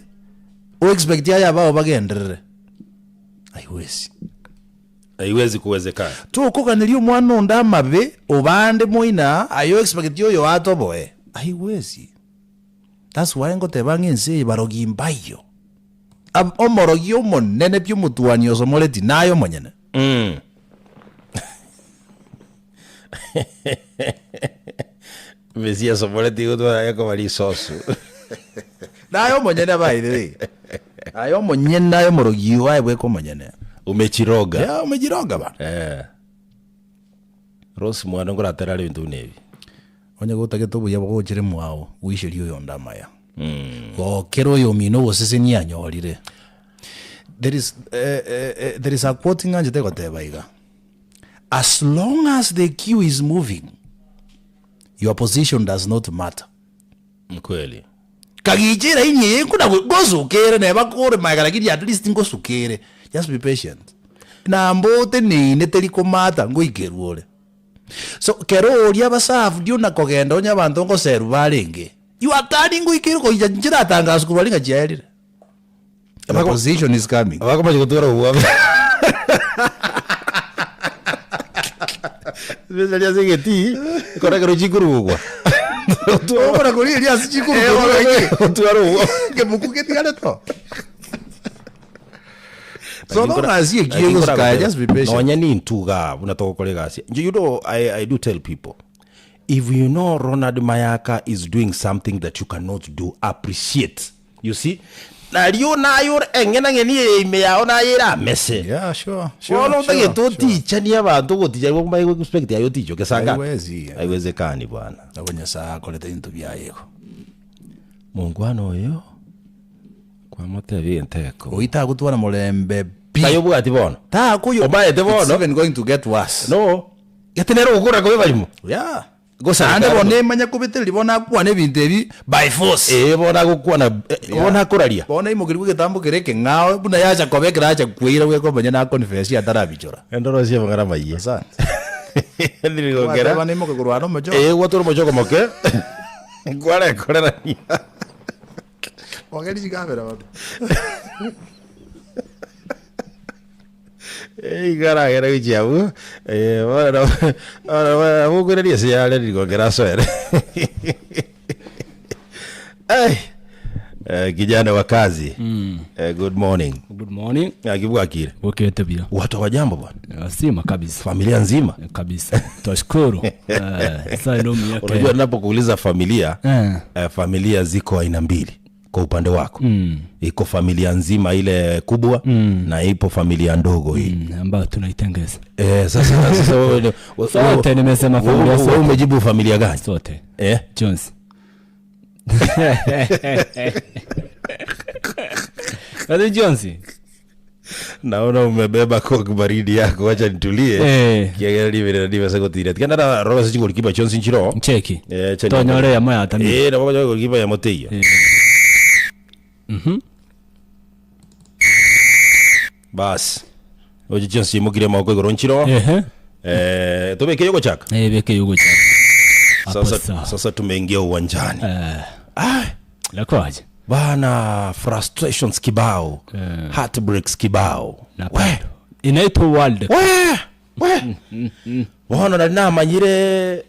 o expect aye abao bagenderere. Haiwezi. Haiwezi kuwezekana. Tokoganeria omwana onde amabe obande moina aye o expect oyo atoboe. Haiwezi. That's why ngoteba ng'a ense eye barogi mbaiyo. Ab- Omorogi omonene pi omotuani osomoreti naye omonyene. Mm. Mesia asomoreti gotwara gekoba risosu. Naye omonyene by the way. Aye omonyene aye omorogi oyo aye bweka omonyene. Umechiroga. Yeah, umejiroga bana. Eh. Rose mwana ngoratera are ebinto buna ebi. Onye gotagete obuya bogochere mwao, goicherie oyonde amaya. Gokera oyomino oboseseni anyorire. There is, eh, eh, eh, there is a quote ng'anchete goteba iga, As long as the queue is moving, your position does not matter. Kweli. Kagicha eraini eye nkuna ngosukere neba kore magega lakini at least ngosukere. Just be patient. Namba oteneine teri komata ngoikerwe ore. So kero oria abasafu ndi ona kogenda onye abanto ngoserwa barenge. You are turning goikera goicha nchiratangaswa korwa aria ng'a chiaerire. The position is coming. Abakomacha gotwara obwabe. Especially ase egetii, ekero ekero chikorugwa. Okora koria eria ase chikorugwa Otware obwabe. Kebuku ketigare to. So long as you give just be patient. Nonya nintwe igaa buna togokora egasi. Inche you know I, I do tell people if you know Ronald Mayaka is doing something that you cannot do appreciate you see nario naye ore eng'enang'eni eye ime yao naye eramese Yeah, sure, sure, bono sure, otagete sure. otichanie abanto ogoticha igo omanye goexpect aye otichoke saa ngapi Haiwezi. haiwezekani bwana Nabo Nyasaye akorete ebinto biaye igo. Mongwana oyo Kwamotebia egento eko. Oyio tagotwara morembe pi. Tai obwati bono. Takoyo. Omaete bono. It's even going to get worse. No. Gete nere ogokora kobe barimo. Yeah. Gosareka Naende bono arwo. emanya kobetereria bono akwane ebinto ebi by force. Ee bono agokwana eh, bono akoraria. Bono aimokerigwe egetambo kere ekeng'ao buna yacha koba ekero acha kweira bweka omonyene na confess atarabichora. Endoro ase amang'ana amayia. Asante. Ndirigokera. Gwateba naimoke korwa are omochoko. Ee gwatwara omochoko moke. Kwarekorerania. Ogeri chikabera bono. Igo aragere gochia abwo, eh, bono nabo bono nabo okoiraneria ase yare rigokera asoere. Ai, eh, kijana wa kazi eh, good morning. Good morning. Ng'aki bwakire? Bokete buya. Watu hawajambo bwana, Wasima kabisa. familia nzima. Kabisa. Twashukuru. Eh, sasa ndio miaka. Unajua, ninapokuuliza familia Eh. eh, familia ziko aina mbili kwa upande wako mm. Iko familia nzima ile kubwa mm. na ipo familia ndogo hii Ambayo tunaitengeza. Eh, sasa sasa wewe ni- wewe- Sote nimesema wewe- familia wewe sote. umejibu familia gani? Sote. Eh? Jones. Kazi Jones. Naona umebeba coke baridi yako, wacha nitulie. Eh. Kiagera libere na divasa gotira. Tikana na roba se chigolikipa chonsi nchiro. Cheki. Eh, cheni. Tonyore ya moya atami. Eh, na baba golikipa ya moteia. Eh. Bas. Oje chonsi mugire moko igoro nchiro. Ehe. Eh, tobeke yogo chaka. Eh, beke yugo chaka. Hapo Sasa sawa. sasa tumeingia uwanjani. Eh. Ah, Lakwaje? Bana frustrations kibao, heartbreaks kibao. Na We, bado. Inaitwa World Cup. we, we. Bono nari namanyire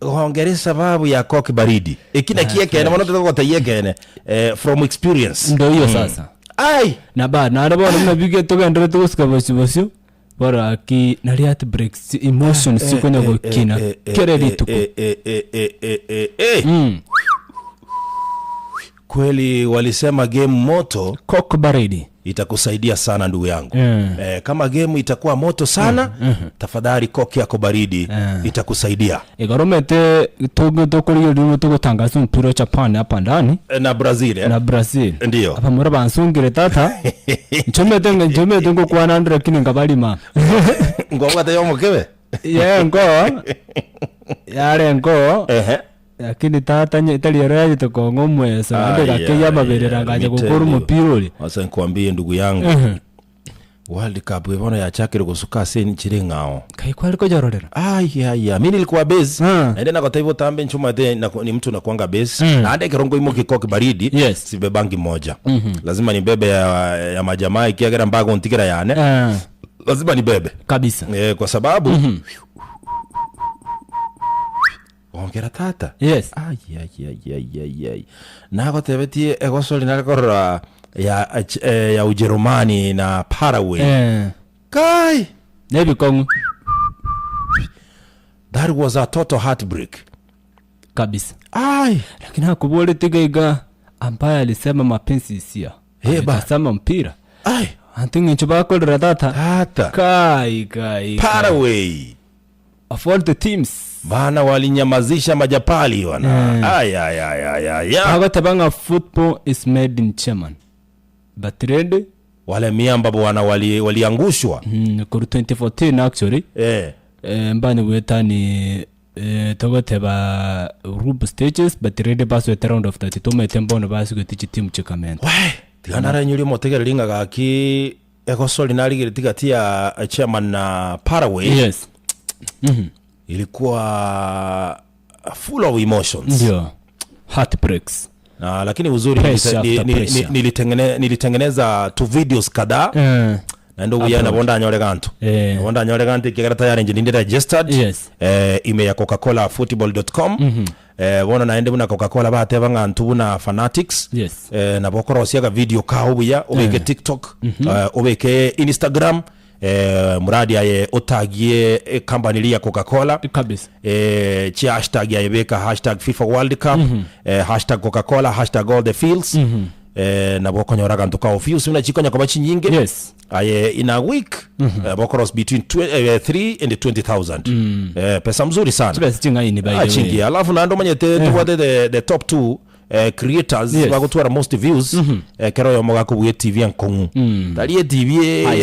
gongera esababu ya koki baridi. Eki naki ekene bono totagotebia ekene eh, from experience. Ndo hiyo sasa. Ai, Na bado nare bono buna bige togenderete gosika bosio bosio bono aki nari heartbreaks emotions chikonya gokina kere rituko. eh, eh, eh, eh, eh, eh, eh. Kweli walisema game moto Cock baridi. itakusaidia sana ndugu yangu Mm. eh, kama game itakuwa moto sana tafadhali koki yako baridi itakusaidia. Igaromete tokorigereria togotangaza omupira o Japan hapa ndani Eh, na Brazil eh? na Brazil. Ndiyo. Apa mura bansungire tata. Nchomete nchomete ngokwana ndire lakini ngabalima. ngwabwate yomokebe Ye ngo. Yare ngo. ehe Lakini tata nye tari ero yachete kong'a omweso naende Ai, gake ai, yamaberera ai, ngacha let me gokora tell you. omopira oria. Wacha nikuambie ndugu yangu World Cup ebono yachakire gosuka ase nchire ng'ao Kai kwari koyororera. Ai, ai, ai. Mi nilikuwa base Mm. naende nakwata hivyo tambe nchuma te na, ni mtu nakuanga base mm. naende kirongo imo kikoki baridi Yes. sibebangi moja mm-hmm. lazima nibebe ya, ya majamaa ikiagera mbago ntikira yane Eh, lazima nibebe kabisa. eh, kwa sababu mm-hmm. ongera tata Yes. Ai, ai, ai, ai, ai, ai. nagotebetie egosori narekorora ya, eh, ya Ujerumani na Paraguay Eh. kai Nebikong'u that was a total heartbreak kabisa. ai Lakini hakubolete gaiga ambaye alisema mapenzi hisia. Eh, ba. Alisema mpira. ai Antu ng'encho bakorera tata. tata Kai kai. kai. Paraguay Of all the teams. bana walinyamazisha majapali wana ay, ay, ay, ay, ay, ay. Agateba ng'a football is made in German. But really wale miamba bwana wali- waliangushwa mm, kuri 2014 actually eh. eh, mbani gwetani eh, togoteba group stages but really baswete round of 32 mete mbono basigete chitimu chikamenta we tiga narenyuria motegereri ng'a gaki egosori narigire tigati ya chairman na Paraguay yes ilikuwa full of emotions ndio heartbreaks na lakini uzuri Pressure nilite- after ni- ni- pressure. nilitengene- nilitengeneza tu videos kadhaa eh, naende obuya nabo ndanyore ganto Eh. nabo ndanyore ganto ekiagera tayari inche ninde registered Yes. eh, ime ya coca-cola football.com mm -hmm. eh, bono naende buna coca-cola bateba ng'a nthu buna fanatics Yes. eh, nabo okorosia ga video kao buya obeke tiktok mm -hmm. eh, obeke instagram eh, muradi aye otagie eh, company ria coca-cola kabisa eh, chi hashtag yaebeka hashtag fifa world cup mm -hmm. eh, hashtag coca-cola hashtag all the fields mm -hmm. eh, nabo okonyora ganto kao views buna chikonya koba chinyinge yes aye in a week mm -hmm. uh, bokros between 3 and 20000 mm. eh, pesa mzuri sana chibesa ching'aini by the way achingi alafu nando manyete tubwate the, the top two eh, creators Yes. bagotwara most views mm -hmm. eh, kero yomo gakobua etv enkong'u mm. tari etv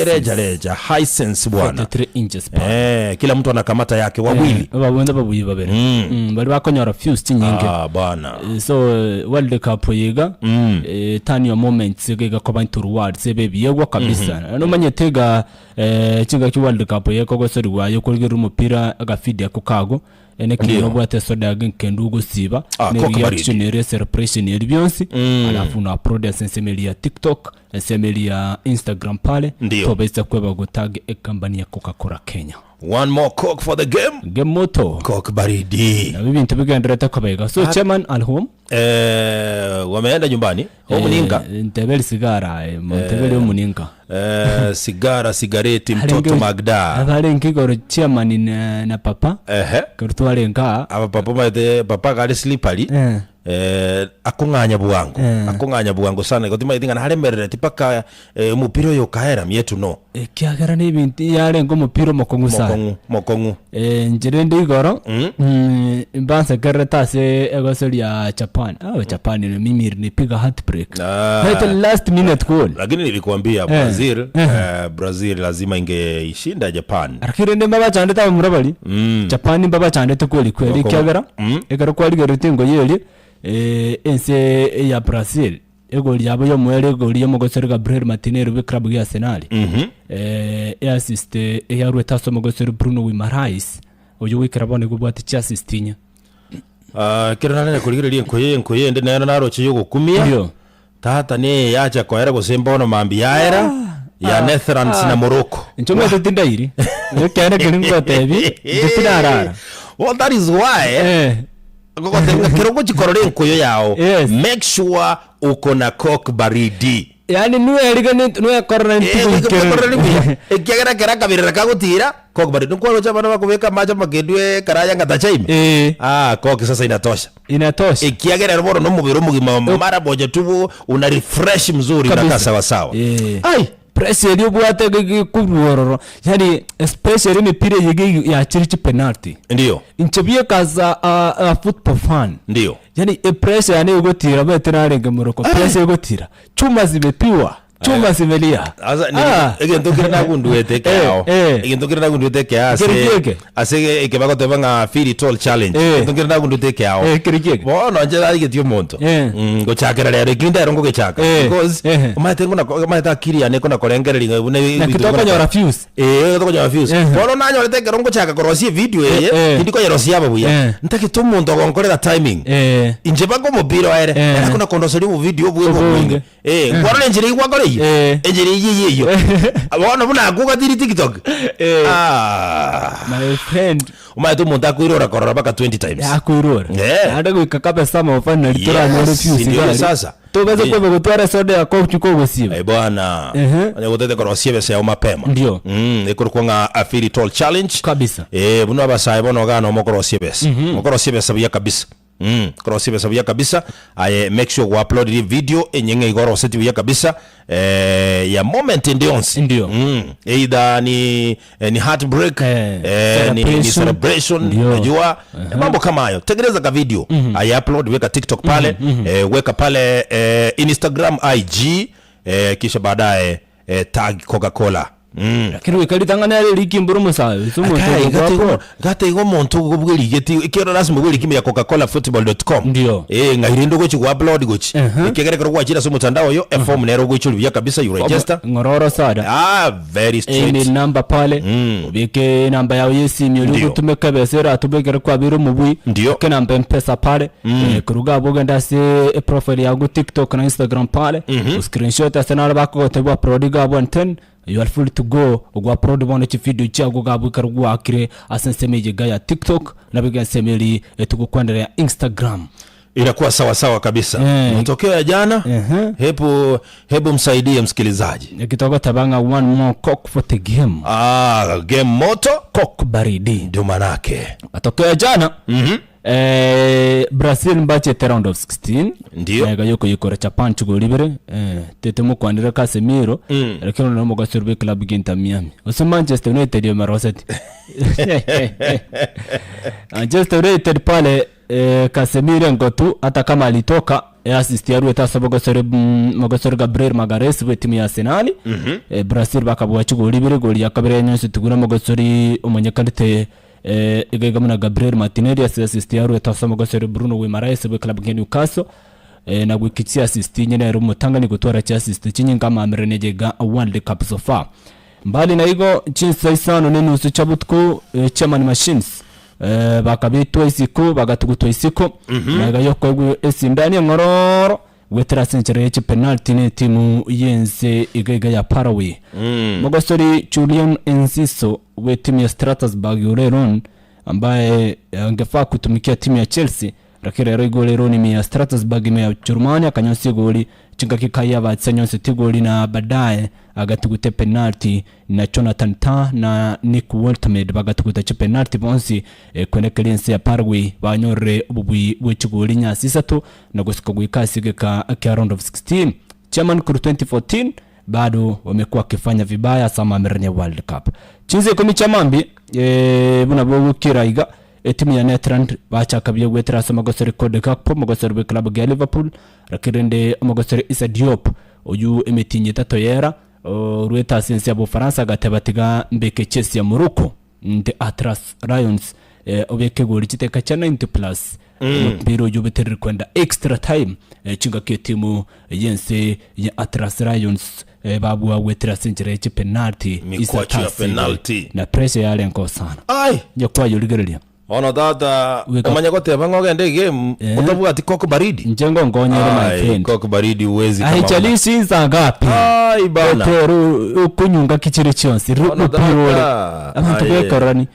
erejareja hisense bwana 43 inches pa eh, kila mtu anakamata yake wawili eh, babonda babuyi babere mm. bari bakonyora views chinyinge ah, bwana Eh, so eh, world cup yiga mm. eh, turn your moments giga koba into rewards ebe biyegwa kabisa mm -hmm. nomanyete ga eh, chinga ki world cup yeko gosoriwayo kurigira omopira agafidi ako kago ene kino bwate soda yage nkendu gosiba Ah, ne Coke baridi. reaction ere celebration eri byonsi alafu na upload ensemeli ya tiktok ensemeli ya instagram pale Ndio. tobesa kweba gotag ekambani ya coca-cola kenya one more coke for the game gemoto coke baridi nabo ibintu bigenderete kobaiga so chairman at home eh, wameenda nyumbani omuninga Eh, ntebeli sigara eh, ntebeli omuninga eh, sigara sigareti mtoto magda abarenga igoro chairman na, na papa ehe kero twarenga aba papa maete papa kari slippery Eh. eh, akung'anya bwango akung'anya bwango sana gotimaete ng'a naremerereti mpaka eh, omopira oyo okaera mietu no ekiagera na ebinto yarenga omopira omokong'u sana mokong'u mokong'u Eh, nchire ndi igoro mm, mbansekererete ase egoso ria japan ah, japan ni mimi nipiga heartbreak Ah. Right, last minute goal lakini nilikuambia brazil eh, brazil lazima ingeishinda japan lakini ndi mbabachandete abamura bari japan mbabachandete kweli kweli Bako- ekiagera ekero kwarigerete engoyi eria eh, ense ya brazil egori yabo yomoere egori yomogosori gabriel martinelli bwe club ya arsenal eh, eassist eyarwete ase omogosori bruno wimarais oyo gwikera bono nigo obwate chiassist inya uh, kero narene kurigereria enkoye enkoye ende nero naroche yogokumia Ndio. Tata neye yacha koera gose mbono mambia yaera ya Netherlands na Morocco. Inche omanyete tindairi ekeene keria ngotebi inche tinarara. Well, that is why Eh. ngogotebia ng'a kero ogochi korora enkoyo yao Yes. make sure uko na coke baridi. Yaani nwerigani nwekorora Eh, ntigoikereri. goika buya ekiagera kera akabirira kagotira coke baridi nkwaroche abana bakobeka amache amakendu ekaraya ng'a tachaime Eh. ah coke sasa inatosha Inatosha. Ekiagera ere bono nomobere omogima mara moja tu una refresh mzuri Kabisa. unakaa sawa sawa. Eh. Ai, Pressure eria obwate gekorwa ororo yaani especially emepira eye ge yachire chipenalty. ndio Inche bieka as a, a, a football fan. ndio Yaani epressure yane egotira omanyete narenge moroko pressure egotira chuma zimepiwa chuma zimelia. Asa Ah. egento kere nagunduete ekeao Eh, eh. egento kere nagunduete ekeao ase Kere kieke? ase eke bagoteba ng'a feel it all challenge Eh. egento kere nagunduete ekeao Eh, kere kieke? bono inche narigetie omonto Eh. Ngochakera rero ekio ndero ngogechaka Eh, because eh. omanyete ngona omanyete akili yane ekona korengereria ng'a buna Naki ebinto bikona tokonyora views. Eh, tokonyora views. Eh. Bono nanyorete ekero ngochaka korosia evideo eye, Eh, eh. tindi koyerosia aba buya. Eh. Ntagete omonto ogonkorera timing. Eh. Inche mpaka omopira oere, Eh. nere akona kondoseria obovideo obwe Obonge. obonge. Eh, nkwarora enchera eywo gwakora eyio? Eh. Enchera eyio eyio eyio. Bono buna akwo ogatiri TikTok. Eh. Ah. My friend. Omanyete omonto akoirora korora mpaka 20 times. Akoirora. Eh. Naende goika kabisa amafinali Yes, toranyore views ndio igari. sasa. Tobase Eh. kweba gotwara esoda ya coke kogosiba. Eh, bwana Ehe. onye gotete korosia ebesa yao mapema Ndio. Ekorokwa ng'a a Feel It All challenge Kabisa. Eh, buna abasae bono iga nomo okorosia ebesa okorosia ebesa buya kabisa okorosia ebesa buya kabisa aye make sure gwa uploadire video enyeng'e iga oroseti buya kabisa eh, ya moment ende yonsi Ndio. Either ni eh, ni heartbreak Eh, eh, ni, ni celebration. celebration Ndio. unajua mambo kama hayo tengeneza ka video mm upload weka tiktok pale eh, weka pale eh, instagram ig eh, kisha baadaye eh, tag coca cola Lakini goika ritang'ani are rikimbura omosae ase omonto Akai, oyo gataigo gwakora. gataigo omonto bwerigeti ekero lasima bwerikime ya coca-cola football.com Ndio. eh ng'ai rende ogochi gwa-upload gochi Ehe. ekiagera ekero gwachire ase omotandao oyo eform nero ogoichoria buya kabisa you register Ng'ororo sada. ah very straight Email number pale obeke enamba yao yesimi oria Ndio. ogotumeka ebesa eratube ekero kwabire omobui Ndio. Obeke enamba ya mpesa pale Eh, koruga abwo ogende ase eprofile yago tiktok na instagram pale oscreenshot ase naro bakogotebia upload iga abwo and then you are free to go ogwa upload bono chividio chiago iga abwo ekero gwakire ase ensemo eye iga ya tiktok nabo iga ensemo eria etogokwanera ya instagram. Inakuwa sawa sawa kabisa. Eh. Matokeo ya jana Ehe. hebu hebu msaidie msikilizaji. Naki togoteba ng'a one more cock for the game. Ah, game moto Cock baridi. ndio manake. Matokeo ya jana eh, Brazil mbachete round of 16 Ndio. Mega yokoyikora Japan chigori ibere eh, tete mokwanire Casemiro mm. lakini ono mogasuri be club ya Inter Miami ose Manchester United yomeroseti Manchester United pale eh, Casemiro engotu hata kama alitoka eh, assist yaruete ase mogosori mogosori Gabriel Magalhaes bwe timu ya Arsenal eh, Brazil bakabua chigori ibere egori ya kabere yanyosetigwe na mogosori omonyekanete eh, iga iga buna Gabriel Martinelli ase assist yaruete ase omogosori Bruno Guimaraes bwe club ya Newcastle eh, na goika chiassist inye nere omotang'ani gotwara chiassist chinyinge amamererania iga World Cup so far. Mbali na igo chinsa isano na enusu chia botuko eh, Chairman Machines eh, bakabetwa isiko bagatugutwa isiko magega yokoegwa esindani eng'ororo goetera ase enchera ye chipenalty ne etimu y'ense iga iga ya Paraguay. Mogosori Julian Enciso bw'etimu ya Strasbourg Oreron ambaye angefaa kutumikia timu ya Chelsea Lakini rero igoro ero ime ya Strasbourg ime ya Ujerumani akanyosia egori chingaki kai abatsi anyoseti egori na baadaye agatuguta epenalty na Jonathan Tah na Nick Woltemade bagatuguta chipenalty bonsi kwenekeria ense ya Paraguay banyorire obobui bwe chigori nyasi isato na gosika goika ase egeka kia round of 16. Chairman korwa 2014 bado wamekuwa wakifanya vibaya ase amamererania ya World Cup. Chinsa ikomi chia mambia buna bogokira iga Etimu ya Netherland bachaka buya goetera ase omogosori Cody Gakpo, omogosori bw'eklabu gia Liverpool, lakini rende omogosori Issa Diop oyio emetienyi etato yera oruete ase ense ya Bofaransa agateba tiga mbeke chesi ya Morocco nte Atlas Lions eh, obeke egori chiteka chia 90 plus omopira oyio obeterire kwenda extra time eh, chingaki etimu y'ense ya Atlas Lions eh, babua goetera ase enchera ya chipenalty Issa Mikwaju ya Tasile penalty. na pressure yarengo sana Ai, nyakwayorigereria. Bono tata Wake up. omanye goteba ng'a ogende egame Eh. otabwati coke baridi. Inche ngonkonyere my Ai, friend. coke baridi huwezi kama una. Haijalishi insa ngapi. Ai bana. Otero okonyunga ki chire chionsi Bono mupira ore. tata. Abanto Aye. bekorani.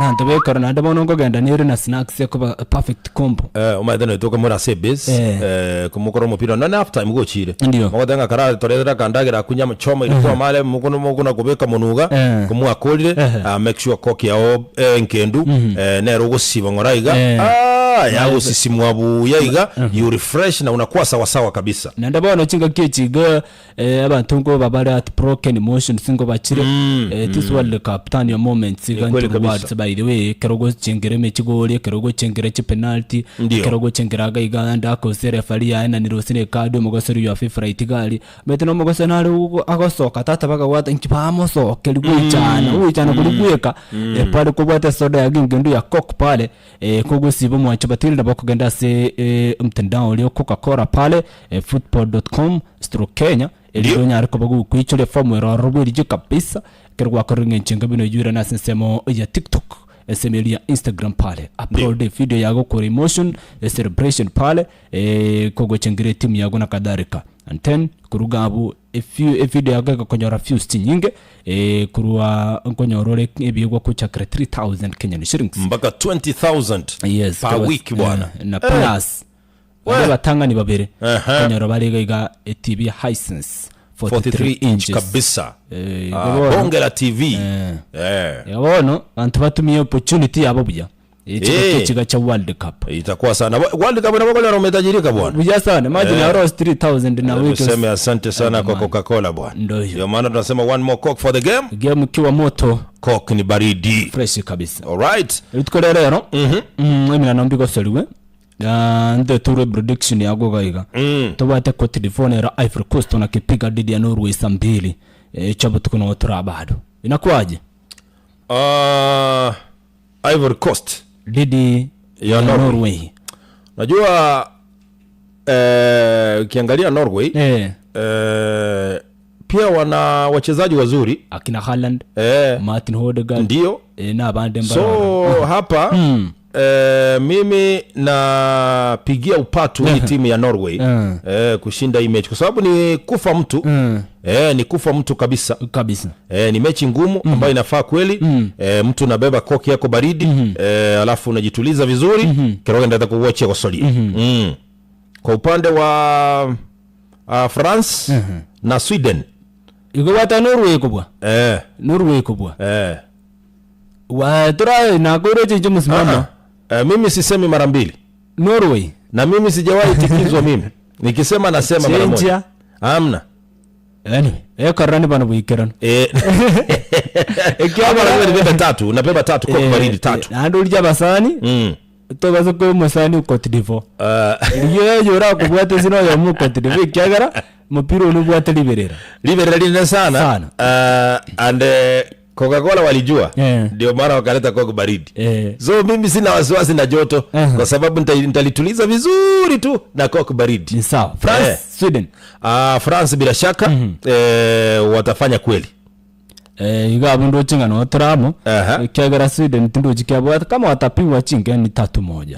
Abanto bekorani naende bono nkogenda nere na snacks ekoba perfect combo. Eh, omanyete noitoke more ase ebase Eh. eh, komokora omopira nonye half time gochire Ndio. mogoteba ng'a kara toretera akandagera akunya amachoma iri kwamare mokono mokona kobeka monuga Eh. komwakorire Ehe. ah, make sure coke yao eh, enkendu eh, nere ogosiba ng'ora iga Eh. ah, yagosisimwa buya iga you refresh na unakuwa sawasawa kabisa Naende bono chingaki echi iga eh, abanto nkoba bare at broken emotions nkobachire eh, this world cup turn your moments iga Ni kweli into kabisa. rewards by the way ekero ogochengera emechigori ekero ogochengera chipenalty Ndio. ekero ogochengera iga iga naende akose referee yaenanire gose na ecard omogoseri your favourite iga aria omanyete na omogoseri nare ogo agosoka tata bakabwata inki bamosokeria goichana ogoichana koria bweka pare kobwate esoda yago engendu ya coke pare Kogosiba omwancho batiri nabo okogenda ase omtandao oria o Coca-Cola pale football.com/kenya erinde onyare koba gokoichoria efomu ere ororo bwerichie kabisa ekero gwakorire ng'a enchera buna oyio oirane ase ensemo ya TikTok ensemo eria ya Instagram pale upload evideo yago okore emotion celebration pale kogochengera etimu yago na kadhalika and then koruga abwo evideo yago egokonyora views chinyinge Korwa nkonyora ore ebiegwa gochakera 3000 Kenyan shillings. Mpaka 20000 Yes, per korwa- week bwana. na plus baria abatang'ani babere Ehe. nkonyora bare iga iga eTV ya Hisense 43 43 inch inches. kabisa. Eh, igo Ah, bono- bonge la TV. Eh. Eh. Igo bono abanto batumie opportunity yabo buya. Echiga Eh. echiga cha World Cup. Itakuwa sana. World Cup inapokolea umetajirika bwana. Buya sana. Imagine eh. Aros 3000 na wiki. Tuseme asante sana kwa Coca-Cola bwana. Ndio hiyo. Ndio maana tunasema one more coke for the game. Game ikiwa moto Coke ni baridi. fresh kabisa. All right. Rituko ria rero. Mhm. Mm, emirano mbigosoriwe. Ah, nde ture prediction yago gaiga. Mm. Tobwate Cote d'Ivoire nero Ivory Coast onakipiga dhidi ya Norway saa mbili. Eh, cha butuko no turabado. Inakuwaje? Uh, Ivory Coast dhidi Ya ya Norway. Norway. Najua eh, ukiangalia Norway Eh, eh, pia wana wachezaji wazuri akina Haaland, eh, Martin Odegaard ndio eh, na abande mbarara. so hapa eh, mimi napigia upatu hii timu ya Norway Mm. eh, kushinda hii mechi kwa sababu ni kufa mtu eh, ni kufa mtu kabisa kabisa. E, ni mechi ngumu ambayo inafaa kweli e, mtu unabeba koki yako baridi e, alafu unajituliza vizuri mm -hmm. ndaenda kuwatch gosolia mm. Kwa upande wa uh, France na Sweden Igobwata Norway kobua. eh, Norway kobua. eh. Watura nakoro chincho msimamo. Eh, mimi sisemi mara mbili Norway. na mimi sijawahi tikizwa mimi nikisema nasema mara moja Chenjia. amna Anyway, ekorani bana buikerano. eh, hapa lazima nibebe tatu unabeba tatu koki baridi tatu Naende origia abasani mm. tobase koa omosani o Cote d'Ivoire. uh, Rigia oyo orakobwate ase noyomo o Cote d'Ivoire ekiagera omopira one obwate riberera. liberera linene sana, Sana. Uh, and uh, Coca-Cola walijua Eh. ndio maana wakaleta Coke baridi Eh. so mimi sina wasiwasi na joto Eh. kwa sababu nitalituliza vizuri tu na Coke baridi Ni sawa. France, Eh. Sweden. Uh, France bila shaka eh, watafanya kweli Eh, iga abwo ndoche ng'a notore amo Aha. ekiagera Sweden tindochi kiabwate kama watapigwa chingeni tatu moja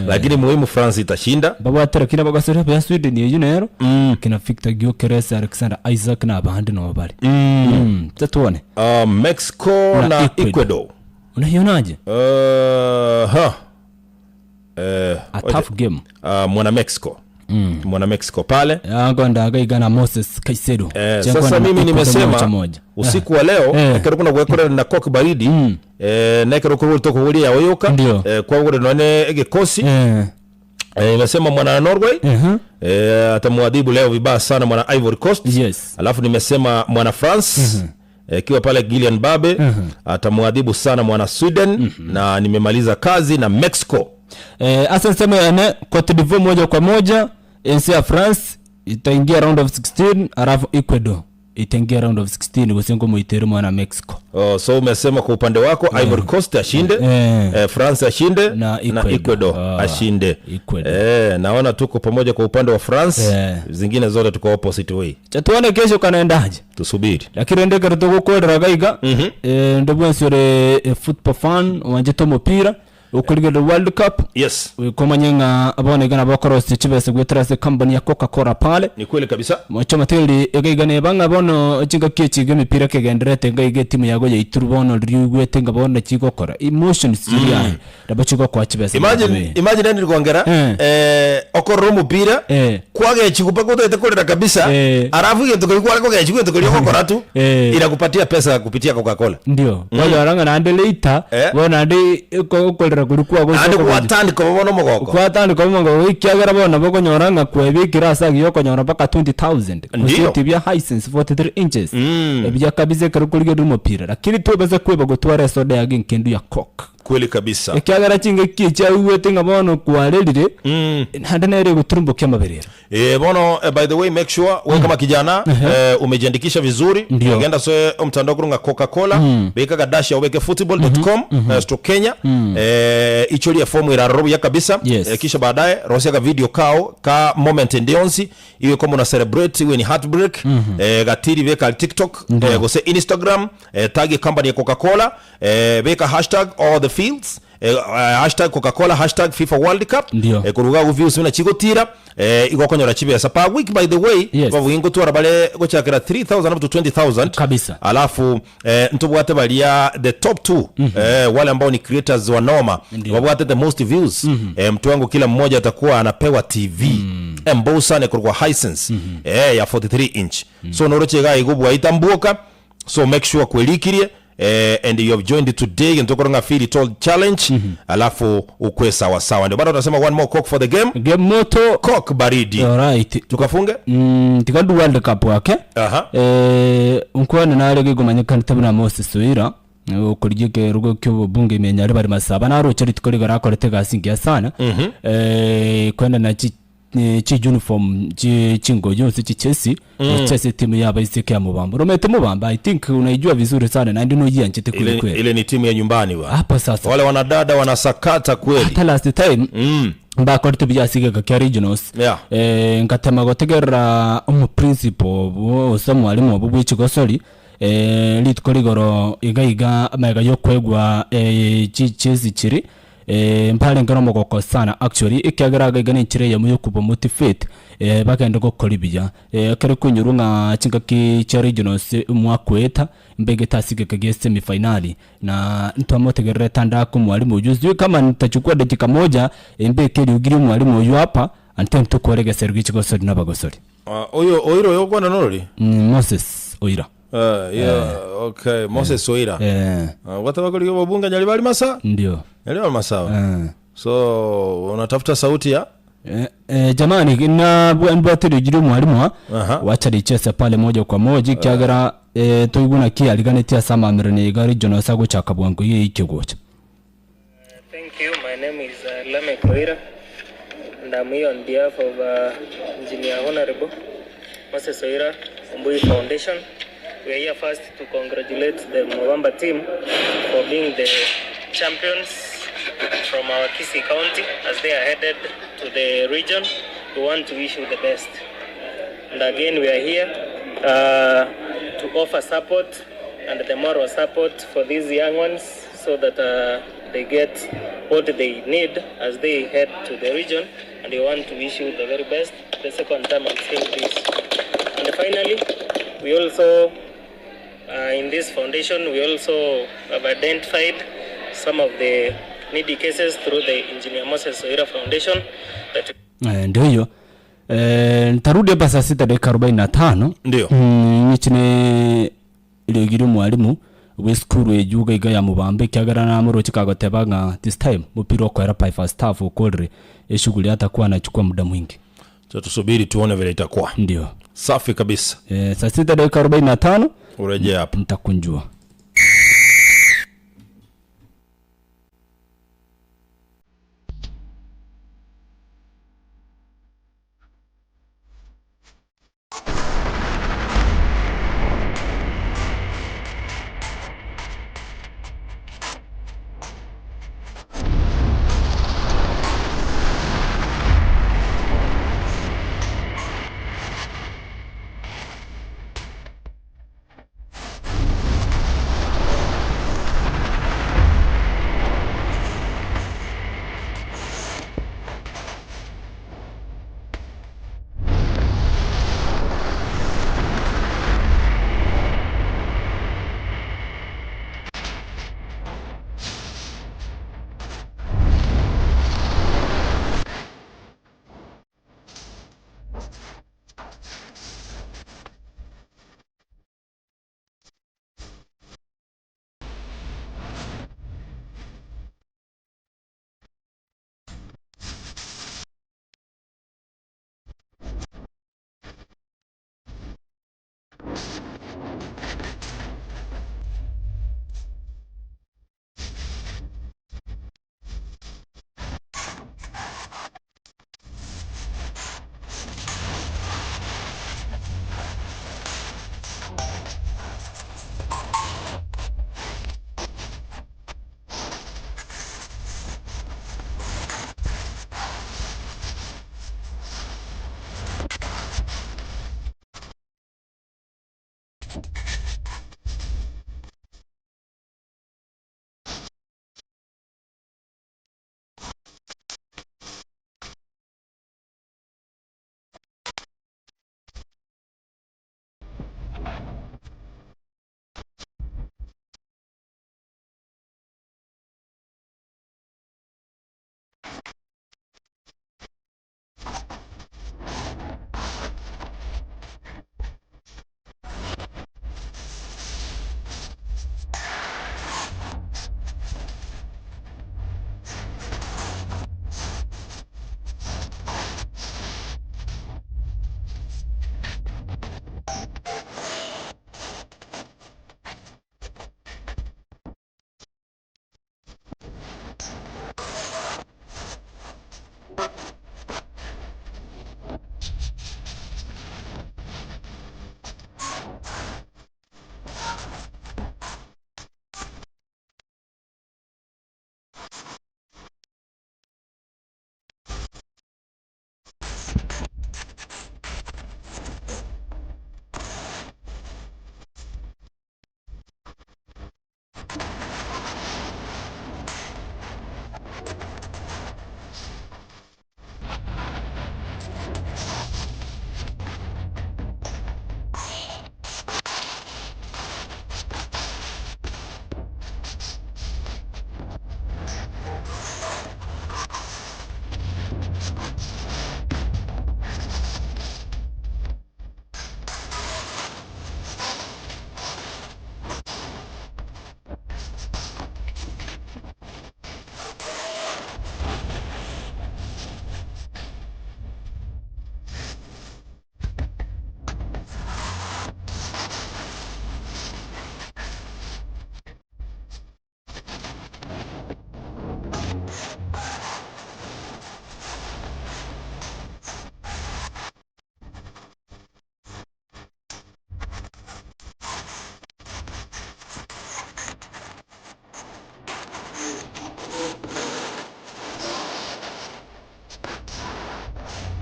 lakini muhimu France itashinda babwate lakini abagasore ba Sweden eyio nero kina Victor Gyokeres Alexander Isak na abande nabo bare mm. Tatuone Mexico Na na Ecuador. Ecuador unaionaje ha. A tough game Mwana Mexico mwana Mexico pale yango igana Moses Caicedo Chengwa sasa na mimi Ecuador moja nimesema moja. usiku wa leo Eh. ekero kuna gwekora na coke baridi nekero kuri tokuhuria oyoka Ndio. kwa none egekosi Eh. Nimesema mwana Norway Mhm. atamwadhibu leo vibaya sana mwana Ivory Coast Yes. alafu nimesema mwana France ikiwa pale Kylian Mbappe atamwadhibu sana mwana Sweden na nimemaliza kazi na Mexico Ase nsemo yane Cote d'Ivoire moja kwa moja NC ya France itaingia round of 16 alafu Ecuador. Itengia round of 16 gose nkomoitere mwana Mexico. Oh, so umesema kwa upande wako Ivory Coast ashinde Eh. eh, France ashinde Na na Ecuador. Ecuador Ah, ashinde Ecuador. Eh, naona tuko pamoja kwa upande wa France Eh. zingine zote tuko opposite way Cha tuone kesho kanaendaje. tusubiri Lakini ndekero togokorera gaiga eh, ndobwensi ore eh, football fan wanjete omopira okorigereria World Cup yes wikomanye ng'a abana iga nabo bakorosia chibesa gwetera ase company ya Coca-Cola pale ni kweli kabisa moche materi iga iga neba ng'a bono chingaki echi iga emipira kegenderete iga iga etimu yago yaituru bono riria oigwete ng'a bono chigokora emotions chiria aye nabo chigokoa chibesa imagine naende. imagine Henry Kwangera Eh. eh okorora omopira Eh. kwagechigwa mpaka otaete korera kabisa Eh. alafu gento keria kware kogechigwa gento keria ogokora tu Eh. irakupatia pesa kupitia Coca-Cola Ndio, kwanyora ng'a naende later, Eh. bono naende oko- okorera koria kwago ase naende okogocha. gwatandika bono omogoko Kwatandika omongo ekiagera bono nabo okonyora ng'a kwebekire ase agiya okonyora mpaka 20,000 Ndio. gose eti bia Hisense 43 inches ebiya kabisa ekero okorigereria omopira lakini tobasa kweba gotwara esoda yago enkendu ya Coke kweli kabisa ekiagera chingaki echi aigwete ng'a bono kwarerire naende nere egoturumbokia amaberero Eh, bono eh, by the way make sure we kama kijana eh, umejiandikisha vizuri Ndio. genda se mtandao kurunga Coca-Cola beka dash ya ubeke football.com eh, stroke Kenya eh, ichoria fomu iraroro ya kabisa Yes. eh, kisha baadaye rosia ka video kao ka moment ndionsi iwe kama una celebrate iwe ni heartbreak eh, gatiri beka TikTok eh, gose Instagram eh, tag company ya Coca-Cola eh, beka hashtag all the fields eh, hashtag Coca-Cola hashtag FIFA World Cup Ndio. eh, koruga gu views buna chigotira eh, igo okonyora chibesa per week by the way Yes. babugi ngotwara bare gochakera 3000 up to 20000 Kabisa. alafu eh, ntobwate baria the top two eh, wale ambao ni creators wa noma babwate the most views eh, mtu wangu kila mmoja atakuwa anapewa tv mm. embosane korwa Hisense eh, ya 43 inch so noroche iga igo bwaita mbuoka so make sure kwelikirie eh, and you have joined today ntokoro ng'a feel it all challenge alafu ukwe sawa sawa ndio bado tunasema one more coke for the game Game moto coke baridi alright tukafunge mm, tiga World Cup wake aha eh, nkwane nare gigomanyekana buna Moses Oira okorigia ekerogo kia obobunge ime nyare bari masaba naroche rituko rigo rakorete egasi engiya sana eh, kwenda na chi eh, chi uniform chi chingoyo ase chichesi gochia etimu ya abaiseke ya Mubamba oromete Mubamba I think unaijua vizuri sana naende noyianchete kweli ile, kweli ile ni timu ya nyumbani bwana hapo sasa wale wanadada wanasakata kweli hata last time mbakorete buya ase egeka kia regionals Yeah. eh, ngatema gotegerera omoprincipal obo gose omwalimu obo bwa echigosori eh, rituko rigoro iga iga amaiga ya okoegwa eh, chichesi chiri eh, mparenge na omogoko sana actually ekiagera iga iga na enchera eyemo ya okobamotivate eh, bagende gokora ebuya eh, ekero koinyorwa ng'a chingaki chia regionals mwakoeta mbegete ase egeka gia semifinali na ntwamotegererete ande ake omwalimu oyio sijui kama nitachukua dakika moja mbeke eriogi ria omwalimu oyio hapa ante ntokore egesero gia chigosori na abagosori. Ah, oyo oira oyo okwana norori Mm, Moses Oira. Uh, yeah, okay Moses Oira Eh, uh, wataba kuri obunga nyali bali masa ndio. nyali bali masawa Eh. so unatafuta sauti ya Eh, eh, jamani na mbwate eriogi ria omwalimu Aha. wacha richese pale moja kwa moja ekiagera eh, toigwe naki ariganetie ase amamerero iga regional ase agochaka bwango iga eike gocha. Thank you. My name is uh, Lamek Oira, and I'm here on behalf of uh, Engineer Honorable Moses Oira Ombui Foundation. We are here first to congratulate the Mubamba team for being the champions from our Kisii County as they are headed to the region. We want to wish you the best. And again, we are here uh, to offer support and the moral support for these young ones so that uh, they get what they need as they head to the region. And we want to wish you the very best. The second time I'm saying this. And finally, we also, uh, in this foundation, we also have identified some of the needy cases through the Engineer Moses Oira Foundation that Eh, ndio hiyo eh, nitarudi hapa saa sita dakika arobaini na tano Ndio. mm, ichine rigiri mwalimu bwe skuru ejuga iga ya mubambe ekiagera namoroche kagoteba ng'a this time mupira okoera by first half okorire eshughuli atakuwa anachukua muda mwingi Cha tusubiri tuone vile itakuwa ndio safi kabisa eh, saa sita dakika arobaini na tano urejea hapa nitakunjua.